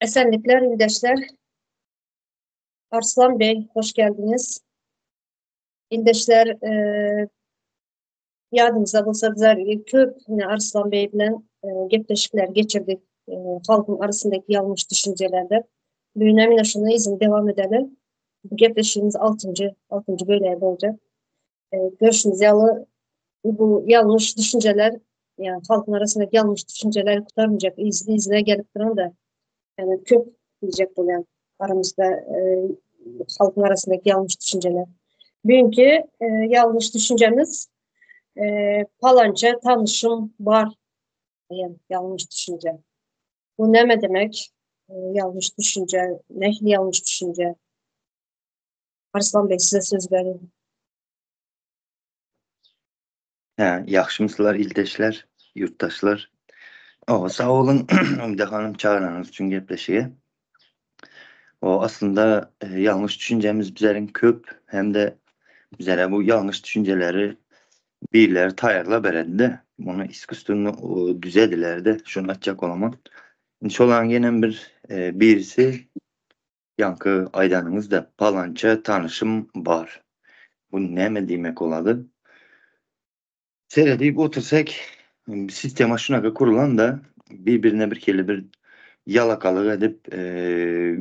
Esenlikler ildeşler. Arslan Bey hoş geldiniz. Ildeşler e, ýadyňyzda bolsa bizler köp Arslan Bey bilen e, gepleşikler geçirdik. E, halkyň arasyndaky ýalňyş düşünjelerde. Bugün hem ine şunu izin devam edelim. Bu gepleşigimiz 6. 6. bölegi bolacak. E, görüşümüz ýaly bu ýalňyş düşünjeler yani halkyň arasyndaky ýalňyş düşünjeler gutarmayacak. Izli izine gelip duran da yani köp diyecek bolýan aramızda e, halkyň arasyndaky ýalňyş düşünjeler. Bugünkü e, ýalňyş düşünjemiz e, palança tanışım bar diýen ýalňyş düşünje. Bu näme demek? E, ýalňyş düşünje, nähili ýalňyş düşünje? Arslan Bey size söz veriyorum. Hä, ýagşymysylar ildeşler, ýurtdaşlar. O, sag boluň Umida hanym çagyranyňyz üçin gepleşige. O, aslynda e, ýalňyş düşünjemiz bizleriň köp hem-de bizlere bu ýalňyş düşünjeleri birleri taýýarlap beredi-de, muny iskusstwennı düzediler-de, şony aýtjak bolaman. Indi şolaryň ýenem bir e, birisi Ýaňky aýdanyňyzda palança tanyşym bar. Bu näme diýmek bolady? Seredip otursak, sistema şunaka kurulan-da, bir-birine bir hili bir ýalakalyk edip,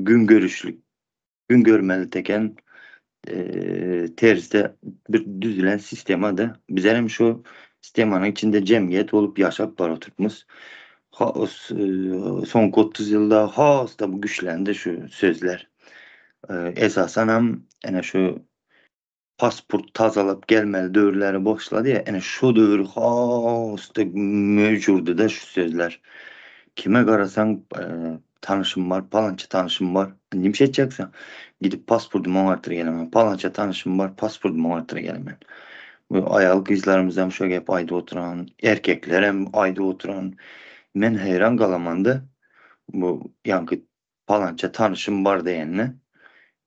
gün görüşlik, gün görmeli teken terzde bir düzülen sistema-da. Bizlerem şu sistemanyň içinde jemgyýet bolup ýaşap bar oturpmyz. Soňky 30 ýylda has-da bu güýçlendi şu sözler. Esasanam ene şu pasport tazalap gelmeli döwürleri başlady ya, ene şu döwür has-da möwjürdi-de şu sözler. Kime garasaň tanyşym bar, palança tanyşym bar. Nime şey etjeksen? Gidip pasportumy oňartyr gelemen. Palança tanyşym bar, pasportumy oňartyr gelemen. Bu aýal gyzlarymyz hem şo gep aýdyp oturan, erkekler hem aýdyp oturan. Men heýran galamanda bu ýaňky palança tanyşym bar diýende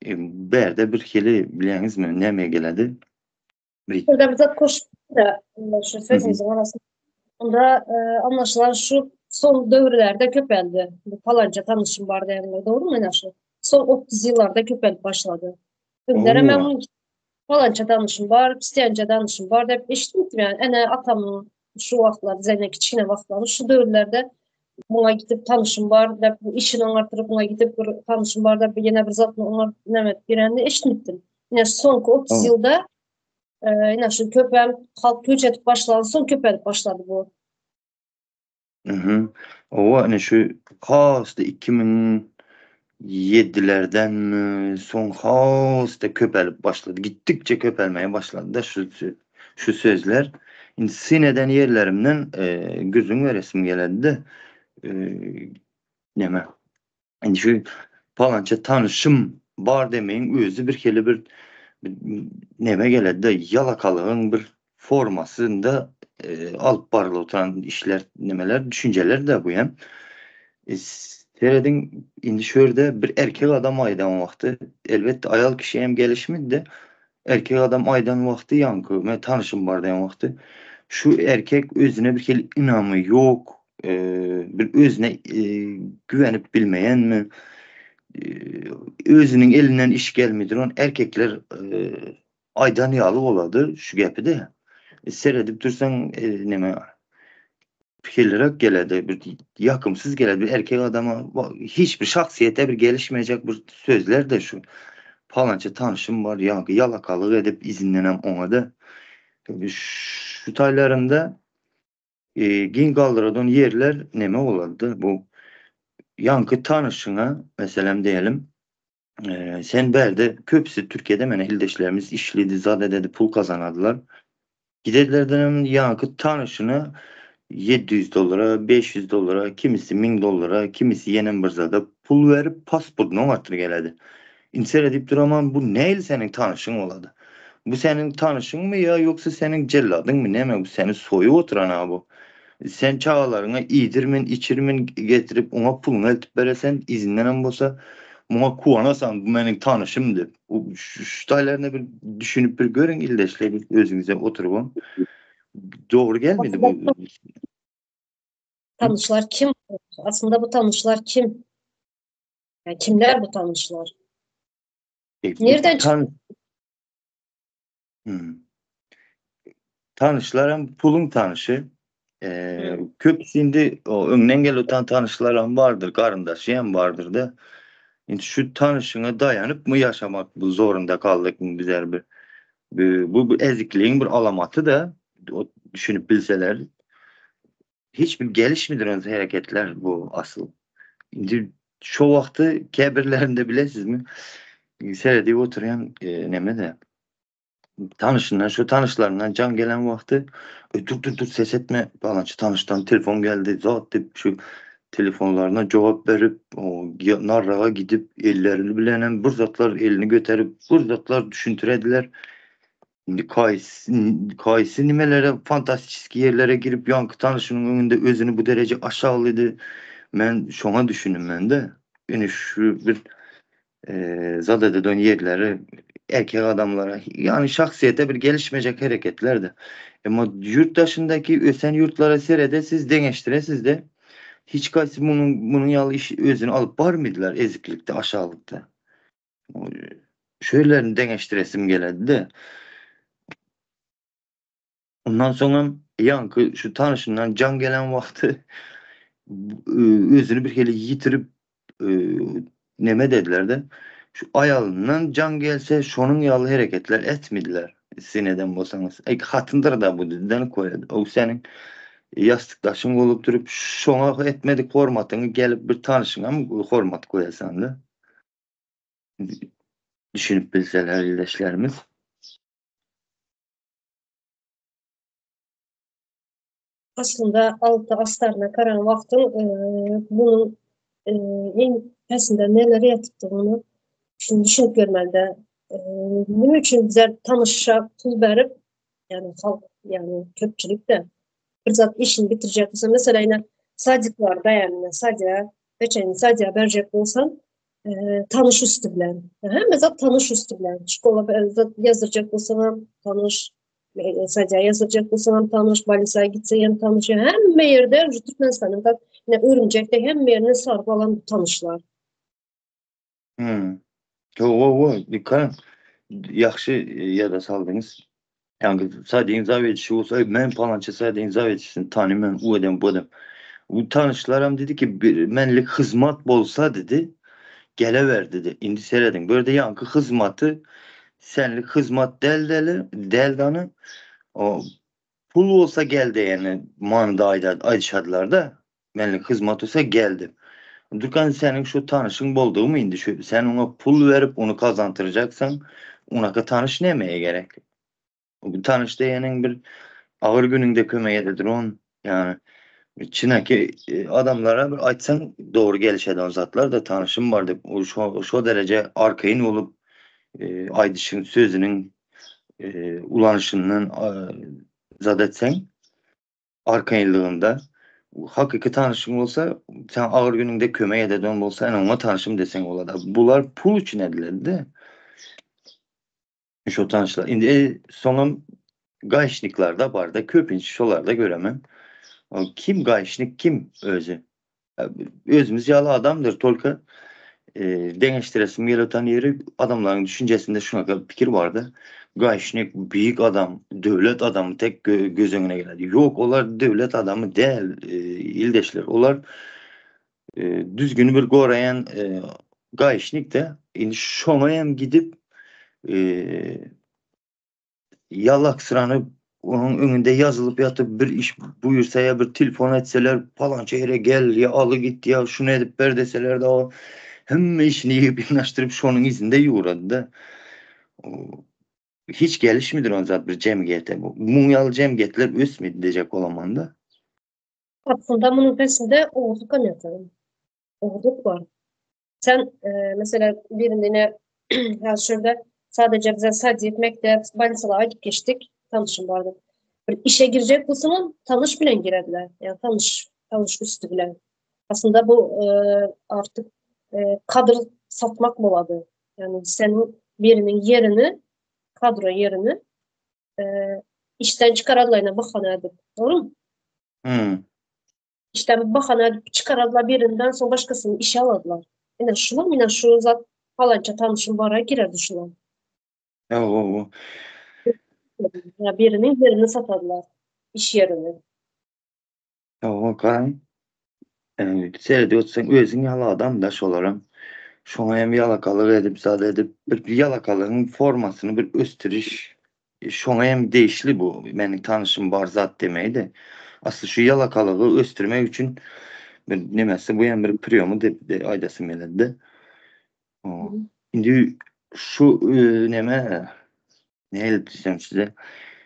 e, bärde bir hili bilýäňizmi näme geledi? Bir Burada bize koş da şu sözümüzün arasında Onda e, anlaşılan şu son döwürlerde köpeldi. Bu falanca tanışım bar diýenler dogry mı ene şu? Son 30 ýyllarda köpelip başlady. Öňler men falanca tanışım bar, pislenje tanışım bar diýip eşitmişdim yani. Ene atamyň şu wagtlar, zene kiçgine wagtlary şu döwürlerde muňa gidip tanışım bar diýip bu işini oňartyryp muňa gidip bir tanışım bar diýip ýene bir zatny oňar näme diýenini eşitmişdim. Ine soňky 30 ýylda Ine şu köpelip, halk göç edip başlady, soň köpelip başlady bu. Mhm. Owa, ine şu has-da 2007-lerden soň has-da köpelip başlady. Gitdikçe köpelmeye başlady-da şu şu sözler. Indi syn eden ýerlerimden gürrüň beresim geledi-de. Näme? Indi şu palança tanyşym bar demegiň özi bir hili bir neme geledi-de, ýalakalygyň bir formasynda e, alyp barylyp oturan işler, nemeler, düşünjeler-de bu hem. E, serediň, indi şu ýerde bir erkek adam aýdan wagty, elbetde aýal kişi hem gelişmedi-de, erkek adam aýdan wagty ýaňky men tanyşym bar diýen wagty şu erkek özüne bir hili ynamy ýok, bir özüne güwenip bilmeýänmi, özüniň elinden iş gelmeýdir, on erkekler aýdan ýaly bolady şu gepi-de. Seredip dursaň neme pikirliräk geledi, bir ýakymsyz geledi. Bir erkek adama hiç bir şahsyýete bir gelişmejek bir sözler-de şu. Palança tanyşym bar, ýaňky ýalakalyk edip izindenem oňa-da. Şu taýlarynda giň galdyradan ýerler neme bolardy? Bu ýaňky tanyşyňa, meselem diýelim, sen bärde köpüsi Türkiýede meni ildeşlerimiz işlidi, zat ededi, pul gazanadylar. Giderlerdenem ýaňky tanyşyna 700 dollara, 500 dollara, kimisi 1000 dollara, kimisi ýenem bir zada pul berip pasportyny oňartyr geledi. Indi seredip duraman bu nähili seniň tanyşyň bolady? Bu seniň tanyşyňmy ýa ýogsa seniň jelladyňmy näme bu seni soýup oturan-a bu. Sen çagalaryňa iýdirmen, içirmen getirip oňa puluňy eltip beresen, yzyndanam bolsa muňa kuwanasaň bu meniň tanyşym diýip. Şu taýlaryna bir düşünip bir görüň ildeşler bir özüňize oturybam. Dogry gelmedi bu. Tanyşlar kim? Aslynda bu tanyşlar kim? Yani kimler bu tanyşlar? Nirden Tan hmm. Tanyşlar hem pulun tanyşy. Ee, köp indi o öňden gelip otan tanyşlar hem bardyr, garyndaşy hem bardyr da. Indi şu tanyşyňa daýanyp mı yaşamak bu zorunda kaldyk mı bizler bir bu, bu ezikliğin bir alamaty da o düşünüp bilseler hiç bir gelişmidir ön hareketler bu asıl. Indi şu wagty käbirlerinde bilesizmi? Seredip oturýan e, neme de tanışından şu tanışlarından can gelen wagty e, dur dur dur ses etme falançy tanyşdan telefon geldi zat diýip şu telefonlaryna jogap berip o narraga gidip ellerini bilenem bir zatlar elini göterip bir zatlar düşündirediler. Indi kaýsy kaýsy nimelere fantastiski ýerlere girip ýaňky tanyşynyň öňünde özüni bu dereje aşaglydy. Men şoňa düşündim mende. Ine şu bir e, zat ededen ýerleri erkek adamlara ýani şahsyýete bir gelişmejek hereketlerdi. Emma ýurt daşyndaky ösen ýurtlara serede siz deňeşdiresiz de hiç kaýsy munuň munuň ýaly iş özüni alyp barmydylar eziklikde, aşalykda. Şöylelerini deňeşdiresim geledi-de. Ondan soňam ýaňky şu tanyşyndan jaň gelen wagty özüni bir hili ýitirip neme dediler-de. Şu aýalyndan jaň gelse şonuň ýaly hereketler etmediler. Sen eden bolsaňyz. Eý hatyndyr da bu dedi koýady. O seniň ýassykdaşyň bolup durup şoňa etmedik hormatyňy gelip bir tanyşyňa hormat goýasan-da. Düşünip bilseler ildeşlerimiz. Aslynda alty astaryna garan wagtyň e, bunun e, iň pesinde neler ýatypdygyny şunu düşünip görmeli. E, nime üçin bizler tanyşa pul berip, yani halk, yani köpçülik de bir zat işini bitirjek bolsa, mesela yine sadiklarda yani sadya, geçen sadya berjek bolsan, e, tanış üstü bilen. Hemme zat tanış üstü bilen. Şkola zat yazdıracak bolsaň tanış, sadya yazdıracak bolsaň tanış, balisa gitseň tanış. Hemme ýerde Türkmenistanyň da ne örümjekde hemme ýerine saryp alan tanışlar. Hmm. Yo, yo, dikkat. Ýagşy ýada saldyňyz. Yani sadece imza edişi olsa men falança sadece imza edişini tanımam u edem bu edem. Bu tanışlaram dedi ki bir menlik hizmat bolsa dedi gelever dedi. Indi seredin. Böyle yankı hizmatı senlik hizmat del deli deldanı o pul olsa geldi yani manada ayda ayşadılar da menlik hizmat olsa geldi. Dürkan senin şu tanışın bolduğu mu indi şu sen ona pul verip onu kazantıracaksan ona tanış nemeye gerek? Bu tanış diýeniň bir agyr günüňde kömek ededir on. Yani çynaki e, adamlara bir aýtsaň dogry gelişedi on zatlar da tanışım bar diýip o şo, şo derece arkaýyn bolup e, aýdyşyň sözüniň e, ulanyşyndan e, zat etseň arkaýynlygynda hakyky tanışyň bolsa sen agyr günüňde kömek ededen bolsa en oňa tanışym deseň bolady. Bular pul üçin ediledi. Şo tanışlar. Indi e, soňam gaýşniklarda bar da köpünç şolarda göremem. Kim gaýşnik kim özi? Özümüz ýaly adamdyr tolka e, deňeşdiresim gelip ýeri adamlaryň düşünjesinde şuna pikir bardy. Gaýşnik büyük adam, döwlet adamy tek gö göz öňüne geledi. Yok, olar döwlet adamy däl, e, ildeşler. Olar e, düzgünü bir gorayan e, gaýşnik de indi şoňa hem gidip e, yalak sırany onun önünde yazılıp yatıp bir iş buyursa ya bir telefon etseler falanca yere gel ya alı git ya şunu edip ber deseler de o hem işini yiyip yanaştırıp şonun izinde yuğradı da. O, hiç gelişmidir on zat bir cemiyete bu. Munyalı cemiyetler ösmedi diyecek olamanda. Aslında bunun pesinde oğulluk anlatalım. Oğulluk var. Sen e, mesela birine ya şurada sadece bize sadece etmekte balisalara gidip geçtik. Tanışım vardı. Bir işe girecek bolsaň tanış bilen girediler. Yani tanış, tanış üstü bilen. Aslında bu e, artık e, kadr satmak boladı. Yani senin birinin yerini, kadro yerini e, işten çıkaradılar bahane edip. Doğru mu? Hmm. İşten bahane edip çıkaradılar birinden sonra başkasını işe aladılar. Ine şulam ine şu zat palança tanşym bara girerdi şulam. Hawa. Ýa biriniň ýerini satarlar, iş ýerini. Hawa, garaň. Seredip otursaň özüň ýaly adam-da şolaram. Şoňa hem ýalakalyk edip, zat edip, bir ýalakalygyň formasyny bir ösdüriş şoňa hem degişli bu. Meniň tanyşym bar zat demegi-de. Asly şu ýalakalygy ösdürmek üçin bir nemesi bu hem bir priýomy diýip aýdasym geledi-de. Indi şu neme nähili diýsem size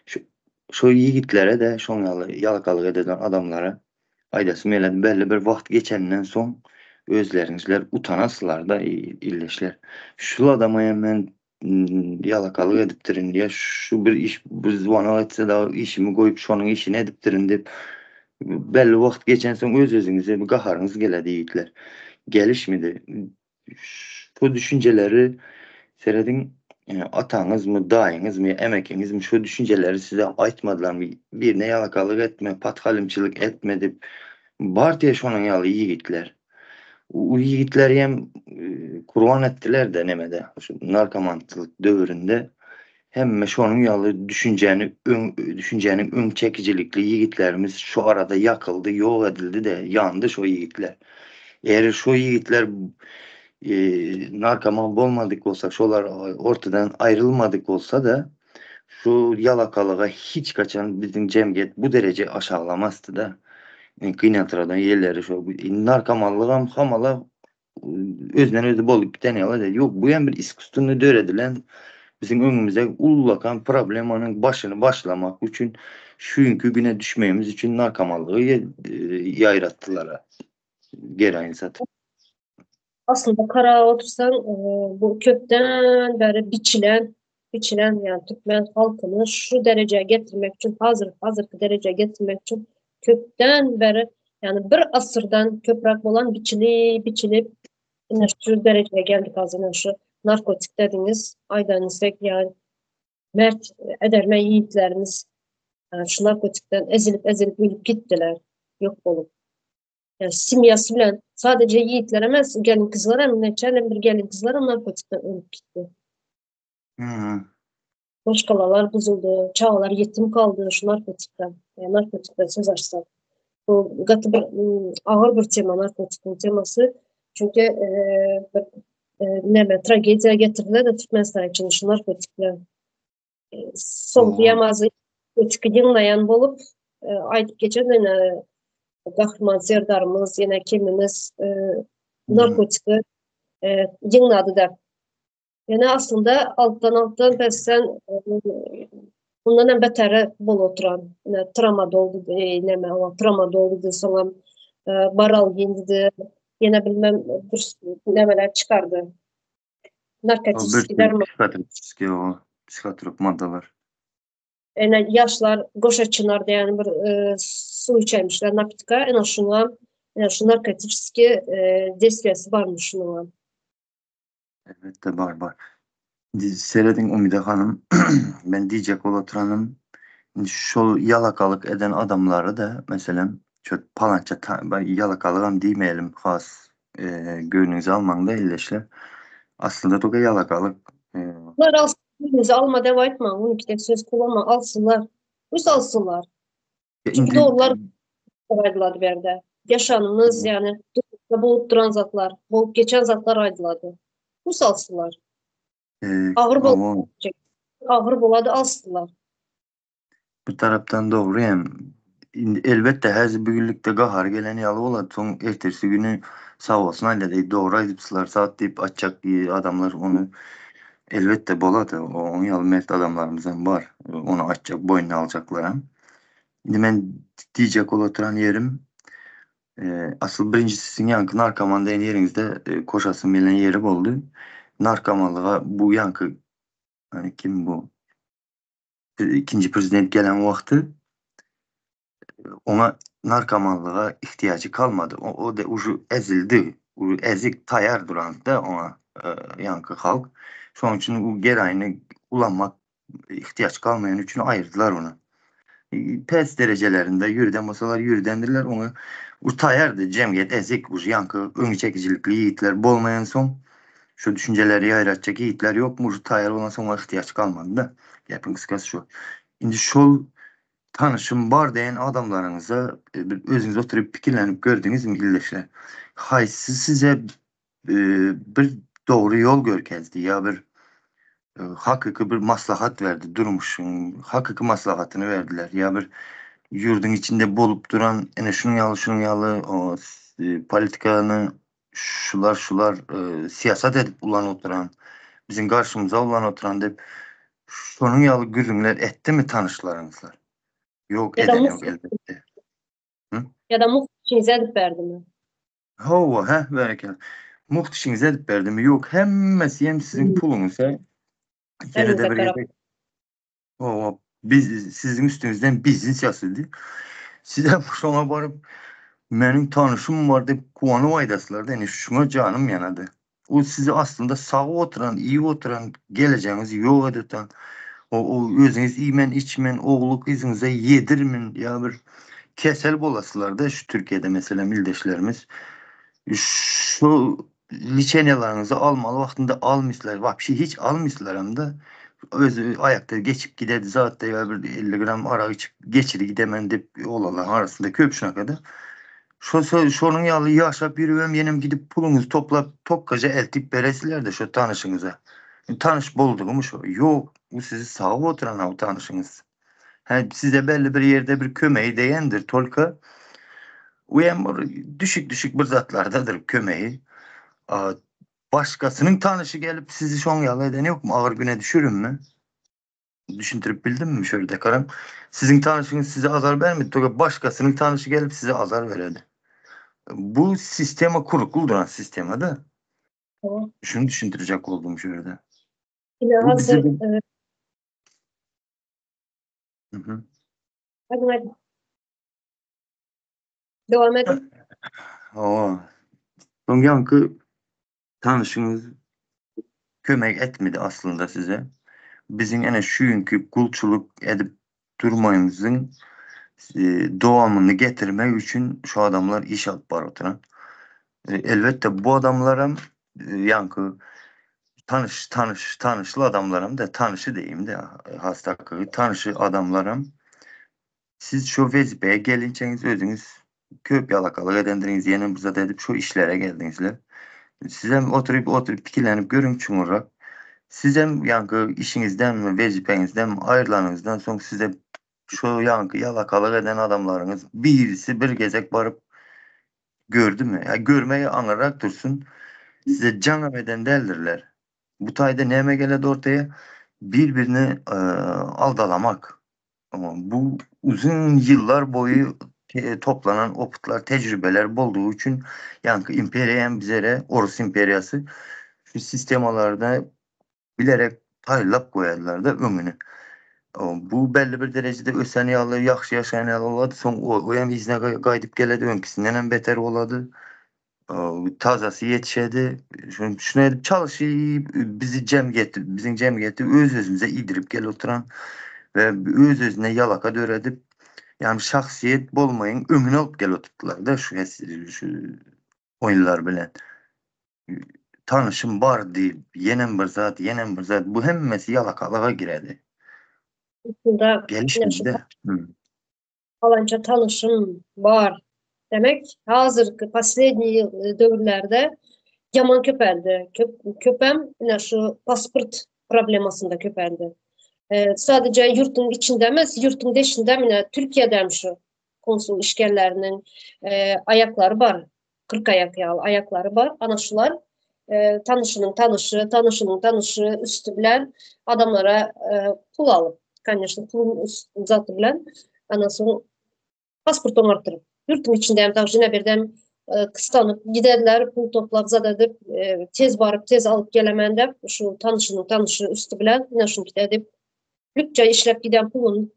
şu şu ýigitlere-de şoň ýaly ýalakalyk eden adamlara aýdasym geledi belli bir wagt geçenden soň özleriňizler utanaslar-da ildeşler. Şul adama hem men ýalakalyk edipdirin ýa şu bir iş bir zwanok etse dagy işimi goýup şonuň işini edipdirin diýip belli wagt geçensoň öz-özüňize bir gaharyňyz geledi ýigitler. Gelişmedi. Şu düşünjeleri serediň, ataňyzmy, daýyňyzmy, emekiňizmi şu düşünjeleri size aýtmadylarmy? Birine ýalakalyk etme, pathalymçylyk etme diýip. Bar diýe şonuň ýaly ýigitler. U ýigitleri hem kurban etdiler-de nemede, şu narkomançylyk döwründe. Hemme şonuň ýaly düşünjäni öň düşünjäniň öň çekijilikli ýigitlerimiz şu arada ýakyldy, ýok edildi-de, ýandy şo ýigitler. Eger şo ýigitler narkoman bolmadyk bolsa, şolar ortadan aýrylmadyk bolsa-da, şu ýalakalyga hiç haçan biziň jemgyýet bu dereje aşaglamazdy-da. Gynantyradan ýerleri şo. Narkomanlygam hamala özünden özi bolup giden ýaly ýok bu hem bir iskusstwennyi döredilen biziň öňümizde ullakan problemanyň başyny başlamak üçin şu günki güne düşmegimiz üçin narkomanlygy ýaýratdylar geroin satyp. Aslynda karara otursaň bu köpden bäri biçilen biçilen ýa türkmen halkyny şu derejä getirmek üçin hazir hazirki derejä getirmek üçin köpden bäri ýagny bir asyrdan köpräk bolan biçili biçilip ine şu derejä geldik hazir ine şu narkotik dediňiz aýdan isek ýa mert edermen ýigitlerimiz şu narkotikden ezilip ezilip ölüp gitdiler ýok bolup. Yani simyası bilen sadece ýigitler emes gelin gyzlar hem neçe bir gelin gyzlar hem narkotikden ölüp gitdi. Maşgalalar buzuldy, çagalar ýetim kaldy şu narkotikden. Yani narkotikden söz açsak. Bu gaty bir agyr bir tema narkotikiň temasy. Çünki e, bir e, näme tragediýa getirdiler de Türkmenistan üçin şu narkotikler. E, soňky ýamazy narkotiki ýygnaýan bolup e, aýdyp geçen ýene Gahryman Serdarymyz, ýene kimimiz e, narkotiki e, ýygnady da. Ýöne aslynda altdan altdan pesden bundan hem beteri bolup oturan. Ine tramadol dedi, neme o tramadol dedi, soňam baralgin dedi. Ýene bilmem bir nemeler çykardy. Narkotik derman. Psihotropik, o psihotrop maddalar. Ene ýaşlar goşa çynar diýen bir suw içermişler napitka. Ene şuňa, ene şu narkotiçeskiý deýstwiýasy barmyş şunuň. Elbetde bar bar. Indi serediň Umyda hanym, men diýjek bolup oturanym, indi şol ýalakalyk eden adamlary-da, meselem, şo palança ýalakalygam diýmeýelim has göwnüňize almaň-da ildeşler. Aslynda toka ýalakalyk. Bular alsyn, göwnüňize alma dep aýtmaň, onki dek söz kullanma, alsynlar. Bus alsynlar. Çünki dogrular aýdylady bu ýerde. Ýaşanymyz, ýagny durmuşda bolup duran zatlar, bolup geçen zatlar aýdylady. Bus alsynlar. Agyr bol agyr bolady alsynlar. Bir tarapdan dogry hem. Indi elbetde häzir bu günlükde gahary gelen ýaly bolady. Soň ertesi güni sag bolsun aýdady. Dogry aýdypsylar zat diýip açjak adamlar ony elbetde bolady. Oň ýaly mert adamlarymyz hem bar. Ony açjak, boýnuna aljaklar hem. Indi men diýjek bolup oturan ýerim, asyl birinji siziň ýaňky narkoman diýen ýeriňizde koşasym gelen ýeri boldy. Narkomanlyga bu ýaňky hani kim bu ikinji prezident gelen wagty oňa narkomanlyga ihtiýajy kalmady. O, o de uje ezildi. U ezik taýar durandy oňa ýaňky halk. Şonuň üçin u geraýyny ulanmak ihtiýaç galmaýany üçin aýyrdylar ony. Pes derejelerinde ýürden bolsalar ýürdendirler oňa utaýardy jemgyýet ezik už ýaňky öňi çekijilikli ýigitler bolmaýansoň şu düşünjeleri ýaýratjak ýigitler ýokmy už taýar bolansoň oňa ihtiýaç galmady-da. Gepiň gysgasy şu. Indi şol tanyşym bar diýen adamlaryňyza bir özüňiz oturyp pikirlenip gördüňizmi ildeşler? Haýsy size bir dogry ýol görkezdi ýa bir hakyky bir maslahat berdi durmuşyň hakyky maslahatyny berdiler ýa bir ýurduň içinde bolup duran ine şunuň ýaly şunuň ýaly politikany şular şular syýasat edip ulanyp oturan biziň garşymyza ulanyp oturan diýip şonuň ýaly gürrüňler etdimi tanyşlaryňyzlar? Ýok eden ýok elbetde. Ýa-da mugt işiňizi edip berdimi? Hawa, hä, berekella. Mugt işiňizi edip berdimi? Ýok, hemmesi hem siziň puluňyz, hä? Ýene-de bir gezek. Hawa, biz siziň üstüňizden biznes ýasady. Siz hem şoňa baryp, meniň tanyşym bar diýip guwanyp aýdasylar-da, ine şuňa janym ýanady. O sizi aslynda sagyp oturan, iýip oturan, gelejegiňizi ýok edip oturan, o özüňiz iýmän, içmän, ogly gyzyňyza ýedirmän ýa bir kesel bolasylarda şu Türkiýede meselem ildeşlerimiz şu liçeniýalaryňyzy almaly wagtynda almyslar, wapşe hiç almyslaram-da. Özi aýakda geçip gidedi zatda ýa bir 50 gram arak içip geçiri gidemen diýip olanlaryň arasynda köp şunakada. Şo şonuň ýaly ýaşap ýörübem ýenem gidip puluňyzy toplap tokgaja eltip beresilerde şo tanyşyňyza. Tanyş boldugymy şo? Ýok, bu sizi sagyp oturan o tanyşyňyz. Hä size belli bir ýerde bir kömegi degendir tolka u hem bir düşük düşük bir zatlardadyr kömegi. A başgasynyň tanyşy gelip sizi şoň ýaly eden ýokmy agyr güne düşürimmi? Düşündirip bildimmi şöyle karam? Siziň tanyşyňyz size azar bermedi, toga başgasynyň tanyşy gelip size azar beredi. Bu sistema kurukly duran sistema da. Tamam. Şunu düşündirecek oldum şöyle. Yine Bu bize hazır, bir e, Hı hı. hadi hadi. Devam edin. Hawa. Soň ýaňky Tanyşyňyz kömek etmedi aslynda size. Biziň ene şu günki gulçulyk edip durmaýymyzyň dowamyny getirmek üçin şu adamlar iş alyp baryp oturan. Elbetde bu adamlaram ýaňky tanyş tanyş tanyşly adamlaram da tanyşy diýeyim-de has takygy tanyşy adamlaram siz şu wezipeye gelinçeňiz özüňiz Köp ýalakalyk edendiriňiz ýene bir zat edip şu işlere geldiňizler. Sizem oturyp oturyp pikirlenip görüň çuňňurrak. Sizem ýaňky işiňizdenmi wezipeňizdenmi aýrylanyňyzdan soň size şu ýaňky ýalakalyk eden adamlaryňyz birisi bir gezek baryp gördümi? Ýa görmegi aňyrrak dursun size jaňam eden däldirler. Bu taýda näme geledi ortaya? Bir birini aldalamak. Bu uzyn ýyllar boýy toplanan opytlar, tejribeler boldugy üçin, ýaňky imperiýa hem bizere, orus imperiýasy şu sistemalarda bilerek taýynlap goýardylar-da öňüni. Bu belli bir derejede ösen ýaly, ýagşy ýaşaýan ýaly bolady, soň o hem yzyna gaýdyp geledi, öňküsinden hem beter bolady. Tazasy ýetişedi. Şuny edip çalyşyp, bizi jemgyýeti, biziň jemgyýeti öz-özümize iýdirip gelip oturan we öz-özüne ýalaka döredip, ýagny şahsyýet bolmaýyň öňüni alyp gelip oturdylar-da şu şu oýunlar bilen. Tanyşym bar diýip, ýenem bir zat, ýenem bir zat, bu hemmesi ýalakalyga giredi. Aslynda Gelişmedi. Falança tanyşym bar demek hazirki posledniý döwürlerde ýaman köpeldi. Köp köpem ine şu pasport problemasynda köpeldi. E, sadece ýurtuň içinde emes, ýurtuň deşinde ine Türkiýede şu konsul işgärleriniň e, aýaklary bar. 40 aýak ýaly aýaklary bar. Ana şular e, tanyşynyň tanyşy, tanyşynyň tanyşy üsti bilen adamlara e, pul alyp, конечно, pulun zaty bilen ana soň pasport oňartdyryp, ýurtuň içinde hem tagşy ine birden e, kystanyp giderler, pul toplap zat edip, e, tez baryp tez alyp gelemen dep, şu tanyşynyň tanyşy üsti bilen ine şuny edip, lükçe işläp giden puluny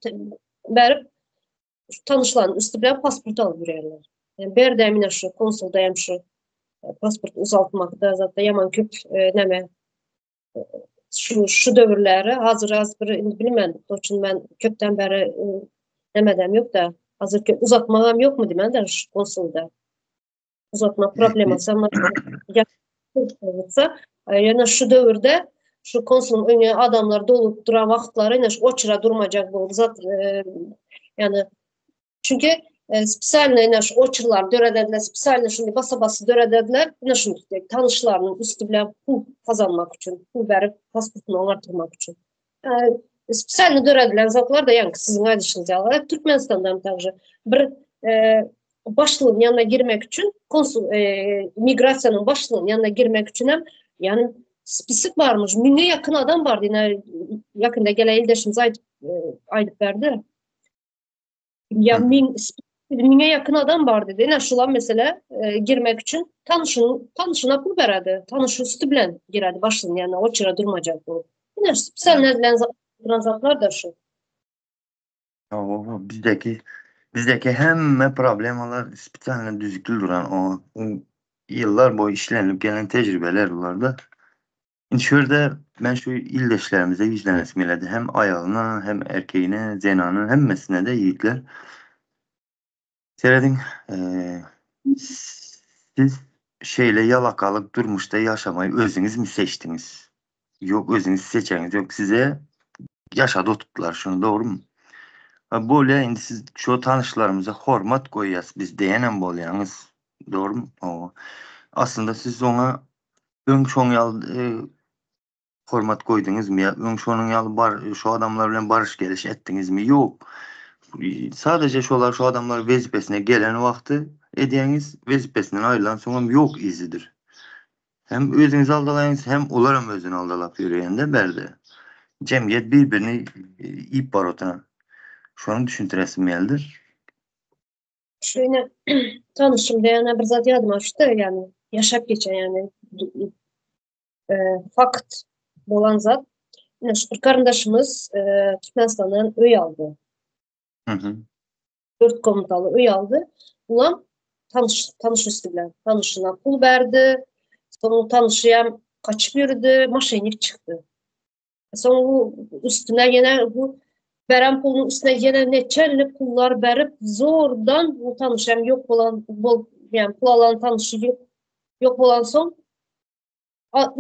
berip tanyşlaryň üsti bilen pasport alyp ýörýärler. Yani berde mine şu konsulda hem şu e, pasport uzaltmakda zatda ýaman köp e, näme e, şu şu döwürleri hazır az bir indi bilmen. Üçin men köpden bäri e, Nämedem ýok-da. Hazirki uzatmagam ýokmy diýmän-de şu konsulda. Uzatmak problemasy hem ýöne şu döwürde şu konsulyň öňe adamlar dolup duran wagtlary ine şu oçura durmajak bolup zat ýani çünki spesialno ine şu oçurlar döredediler spesialno şuny basa basa döredediler ine şuny tanyşlarynyň üsti bilen pul gazanmak üçin pul berip pasportyny oňartyrmak üçin spesialno döredilen zatlar da ýaňky siziň aýdyşyňyz ýaly Türkmenistandan hem także bir başlygyň ýanyna girmek üçin konsul migrasiýanyň başlygynyň ýanyna girmek üçin hem ýani spisik barmyş müňe ýakyn adam bardy ine ýakynda gelen ildeşimiz aýdyp aýdyp berdi ýa müň müňe ýakyn adam bar dedi ine şular mesele girmek üçin tanşyň tanşyna pul beredi tanyş üsti bilen giredi başlygyň ýanyna oçura durmajak bolup ine spesialno edilen zatlar da şu Hawa, bizdeki bizdeki hemme problemalar spesialno düzükli duran o ýyllar boýy işlenilip gelen tejribeler bularda. Indi şu ýerde men şu ildeşlerimize ýüzlenesim gelýärdi. Hem aýalyna, hem erkegine, zenana, hemmesine-de ýigitler. Serediň, siz şeýle ýalakalyk durmuşda ýaşamagy özüňizmi seçdiňiz? Ýok, özüňiz seçeňiz ýok. Size ýaşadyp oturtdylar şuny, dogrumy? Bolýa, indi siz şo tanyşlarymyza hormat goýýas biz diýenem bolýaňyz, dogrumy? Hawa. Aslynda siz oňa öň şoň ýaly hormat goýduňyzmy ýa öň şonuň ýaly bar şo adamlar bilen baryş-geliş etdiňizmi? Ýok. Sadece şolar şo adamlar wezipesine gelen wagty edýäňiz, wezipesinden aýrylan soňam ýok yzydyr. Hem özüňizi aldalaýaňyz, hem olaram özüni aldalap ýörýände bärde. Jemgyýet bir-birini iýip bar oturan. Şony düşündiresim geldi. Şu ine tanyşym diýene bir zat ýadyma düşdi, ýagny ýaşap geçen ýagny fakt bolan zat. Ine şu bir garyndaşymyz Türkmenistandan öý aldy. 4 komnataly öý aldy. Ulam tanyş tanyş üstü bilen tanyşyna pul berdi. Soň tanyşy hem gaçyp ýöredi, moşennik çykdy. Soň bu üstüne ýene bu beren pulunyň üstüne ýene neçenli pullar berip zordan bu tanyş hem ýok bolan bol ýani pul alan tanyşy ýok ýok bolan soň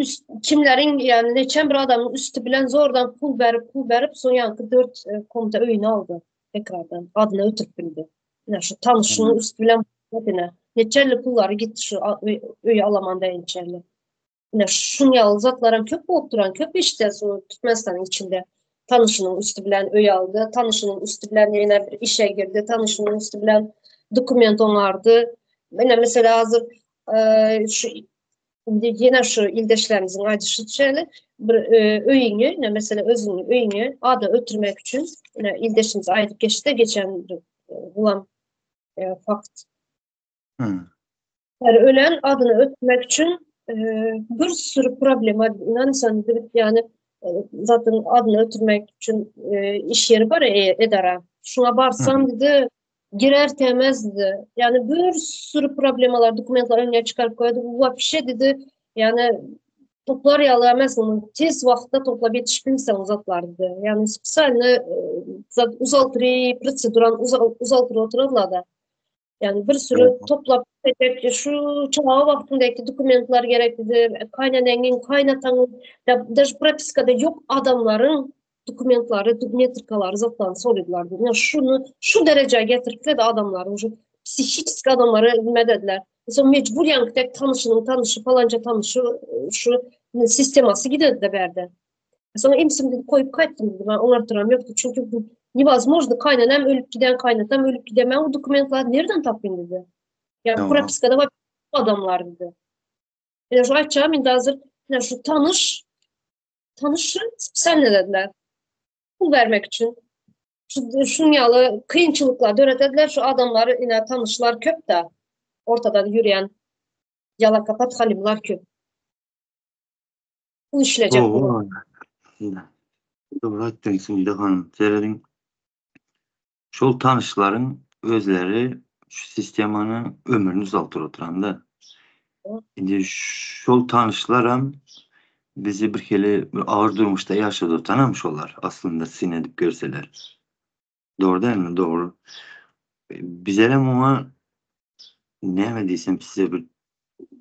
üst, kimleriň ýani neçen bir adamyň üstü bilen zordan pul berip pul berip soň ýaňky 4 e, komta öýüni aldy tekrardan adyna ötürip bildi. Ine şu tanyşynyň üstü bilen ine neçenli pullary gitdi şu öýi alaman deýinçeli. Ine şuň ýaly zatlaram köp bolup duran, köp işde şu Türkmenistanyň içinde tanyşynyň üstü bilen öý aldy, tanyşynyň üstü bilen ýene bir işe girdi, tanyşynyň üstü bilen dokument oňardy. Ine mesela hazır e, şu indi ýene şu ildeşlerimiziň aýdyşy şeýle bir e, öýüňi, ine mesela özüňi öýüňi ada ötürmek üçin ine ildeşimiz aýdyp geçdi geçen e, bulam e, fakt. Hmm. Her ölen adyny ötmek üçin e, bir sürü problema inan sen yani e, zaten adyny ötürmek üçin e, iş ýeri bar e, edara. Şuna barsam dedi girer temez dedi. Yani bir sürü problemalar, dokumentler önüne çıkarıp koydu. Вообще dedi yani toplar ýaly emes onu tez wagtda toplap ýetişip uzatlar dedi. Yani spesialny e, uzaltry proseduran uzaltry oturarlar da. Yani bir sürü toplap şu çaga wagtyndaky dokumentler gerek dedi. Kaýneneňiň, kaýnataňyň, даже propiskada ýok adamlaryň dokumentleri, metrikalary zatlaryny soradylar. Yani şunu şu derejeye getiripler de adamları уже psihически adamları nime dediler. Soň mecbur ýaňky tek tanyşynyň tanyşy falanca tanyşy şu sistemasy gidedi de bärde. Soň emsim dedi koýup gaýtdym dedi. Ben oňartyram ýokdy. Çünki bu невозможно kaýnanam ölüp giden, kaýnatam ölüp giden. Men o dokumentleri nereden tapayım dedi. Yani propiskada var adamlar dedi. Yani şu aýtjagym indi hazır yani şu tanyş tanyşy spesialno dediler. Pul bermek üçin. Şu şuň ýaly kynçylyklar döredediler. Şu adamlary ine tanyşlar köp da ortada ýürýän ýalaka pathalimlar köp. Bu işlejek bu. Dogry aýtdyň Sumda hanym. Serediň. Şol tanyşlaryň özleri şu sistemany ömrüni uzaltyp oturanda. Indi şol tanyşlaram bizi bir hili bir agyr durmuşda ýaşadyp oturanam şolar aslynda syn edip görseler. Dogry dälmi? Dogry. Bizerem oňa näme diýsem size bir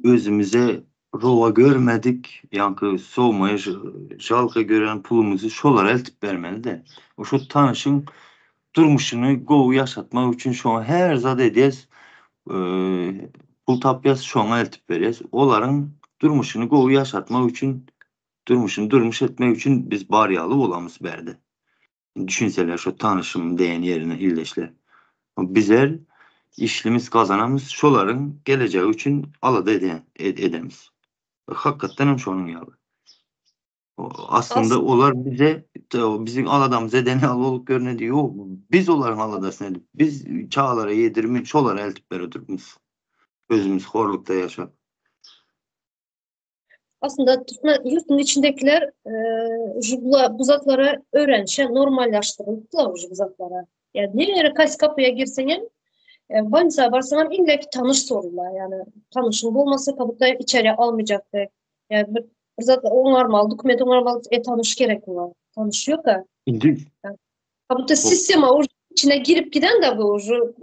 özümize rowa görmedik, ýaňky sowmaýa žalka gören pulumyzy şolara eltip bermeli-de. Şo tanyşyň durmuşyny gowy ýaşatmak üçin şoňa her zat edýäs, pul tapýas, şoňa eltip berýäs. Olaryň durmuşyny gowy ýaşatmak üçin, durmuşyny durmuş etmek üçin biz bar ýaly bolamyz bärde. Düşünseler şo tanyşym diýen ýerine ildeşler. Bizler işlimiz gazanamyz şolaryň gelejegi üçin alada edýän edemiz. Hakykatdan hem şonuň ýaly. Aslynda olar bize biziň aladamyzy eden ýaly bolup görünedi. Ýok, biz olaryň aladasyny edip, biz çagalara ýedirmip şolara eltip berip Özümiz horlukda ýaşap. Aslynda türkmen ýurduň içindekiler e, bu zatlara öwrenişe, normallaşdyrylypdylar bu zatlara. Yani nereye kaç kapıya girsen hem e, bolnisa barsan hem illa ki tanış sorurlar. Yani tanışın bolmasa kapıda içeri almayacaktı. Yani bir, bir zat oňarmaly, dokument oňarmaly, e tanış gerek olar. Tanış yok ha. Indi yani, kapıda sistema içine girip giden de bu уже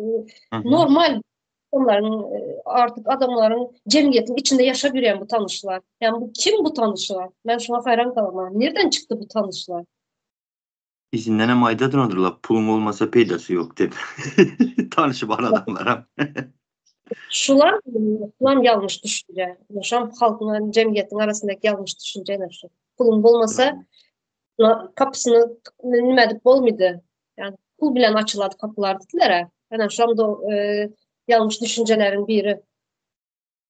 normal Onlaryň artyk adamlaryň jemgyýetiň içinde ýaşap ýörýän bu tanyşlar. Ýani bu kim bu tanyşlar? Men şuňa haýran galaman. Nirden çykdy bu tanyşlar? Izindenem aýda durandyr-la, puluň bolmasa peýdasy ýok diýip. Tanyşy bar adamlaram. Şular şulam ýalňyş düşünje. Şam halkyň jemgyýetiň arasyndaky ýalňyş düşünje ene şu. Puluň bolmasa kapysyny nime edip bolmady. Yani pul bilen açylady kapylar diýdiler. Ene şam da e, ýalňyş düşünjeleriň biri.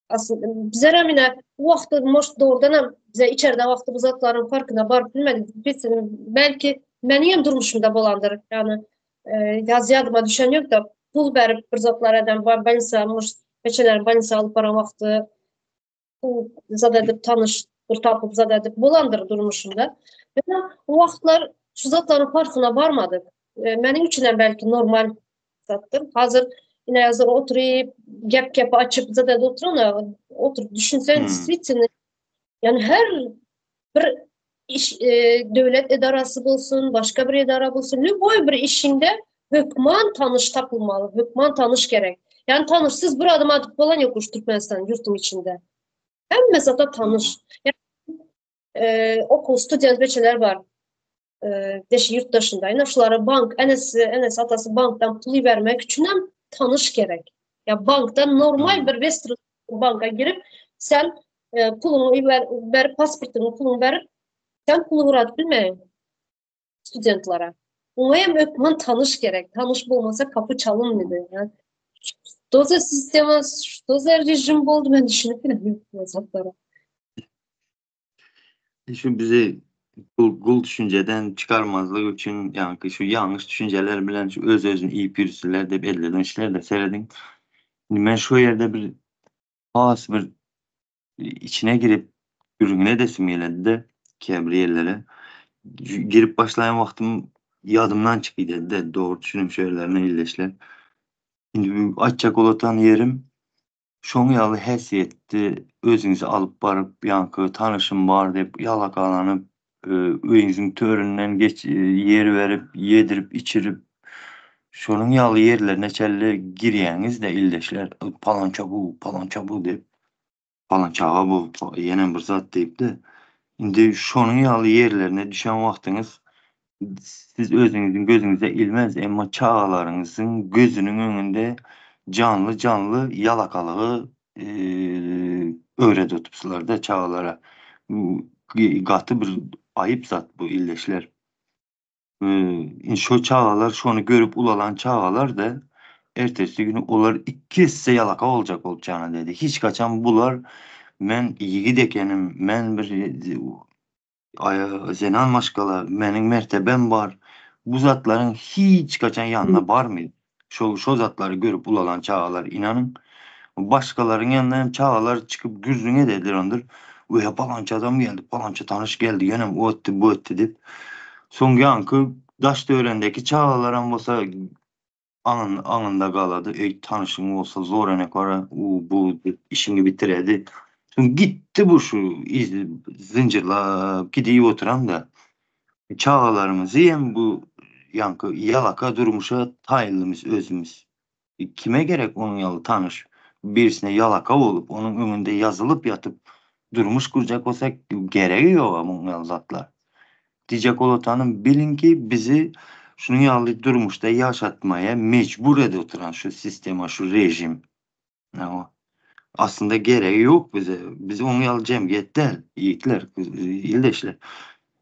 Aslında bize remine bu wagtda moş dogrudan hem bize içeride wagty bu zatlaryň farkyna baryp bilmedik. Biz belki meniň hem durmuşymda bolandyr. Yani e, ýaz ýadyma düşen ýok da pul berip bir zatlar eden bolnisa, moş peçeler bolnisa alyp baran wagty pul zat edip tanyş bir tapyp zat edip bolandyr durmuşymda. Ýöne o wagtlar şu zatlaryň farkyna barmadyk. E, meniň üçin hem belki normal zatdyr. Hazır ine hazır oturyp gep gep açyp zat edip oturan oturup düşünsen hmm. действительно yani her bir iş e, döwlet edarasy bolsun, başga bir edara bolsun, lüboý bir işinde hökman tanyş tapylmaly, hökman tanyş gerek. Yani tanyşsyz bir adım atyp bolan ýok uş Türkmenistan ýurtuň içinde. Hemme zata tanyş. Yani, e, okul student beçeler bar. E, deşi ýurt daşynda. Ine şulara bank, enesi, enesi atasy bankdan pul bermek üçin hem tanyş gerek. Ya bankdan normal hmm. bir Western banka girip sen e, puluny ber, berip pasportyňy puluny berip sen pul uradyp bilmeýäň studentlere. Oňa hem hökman tanyş gerek. Tanyş bolmasa kapy çalynmady. Yani, что за sistema, что за rejim boldy men düşünip bilemok bu zatlara. Şu bizi gul, gul düşünjeden çykarmazlyk üçin, ýaňky şu ýalňyş düşünjeler bilen şu öz-özüni iýip ýürsünler diýip edilen işler-de serediň. Indi men şu ýerde bir has bir içine girip gürrüňini edesim geledi-de käbir ýerlere. Girip başlaýan wagtym ýadymdan çykydy-de, dogry düşünip şu ýerlerine ildeşler. Indi bu aýtjak bolatan ýerim şoň ýaly häsiýetde özüňizi alyp baryp, ýaňky tanyşym bar diýip ýalakalanyp, öýüňiziň töründen geç ýer berip, ýedirip, içirip, şonuň ýaly ýerlerine çenli girýäňiz-de ildeşler, palança bu, palança bu diýip, palançaga bu, ýene bir zat diýip-de. Indi şonuň ýaly ýerlerine düşen wagtyňyz siz özüňiziň gözüňize ilmez, emma çagalaryňyzyň gözüniň öňünde janly-janly ýalakalygy öwredip oturupsylar-da çagalara. Gaty bir aýyp zat bu ildeşler. Indi şo çagalar şony görüp ulalan çagalar-da ertesi güni olar iki esse ýalaka boljak bolup jana degdi. Hiç haçan bular men ýigit ekenim, men bir zenan maşgala, meniň mertebem bar. Bu zatlaryň hiç haçan ýanyna barmaýar. Şo şo zatlary görüp ulalan çagalar inanyň başgalaryň ýanynda hem çagalar çykyp gürrüň edediler ondur. Öýe palança adam geldi, palança tanyş geldi, ýönem o etdi, bu etdi diýip. Soň ýaňky daş töwerendeki çagalaram bolsa aňyn aňynda galady. Eý tanyşyň bolsa zor enek bar u bu diýip işiňi bitiredi. Soň gitdi bu şu iz zynjyrlap gidip oturan-da. Çagalarymyzy hem bu. ýaňky ýalaka durmuşa taýynlymyz özümiz. Kime gerek onuň ýaly tanyş? Birisine ýalaka bolup, onuň öňünde ýazylyp ýatyp durmuş gurjak bolsak geregi ýoga muň ýaly zatlar. Diýjek bolatanym biliň ki bizi şunuň ýaly durmuşda ýaşatmaýa mejbur edip oturan şu sistema şu režim. Hawa. Aslynda geregi ýok bize. Biz onuň ýaly jemgyýet däl, ýigitler, ildeşler.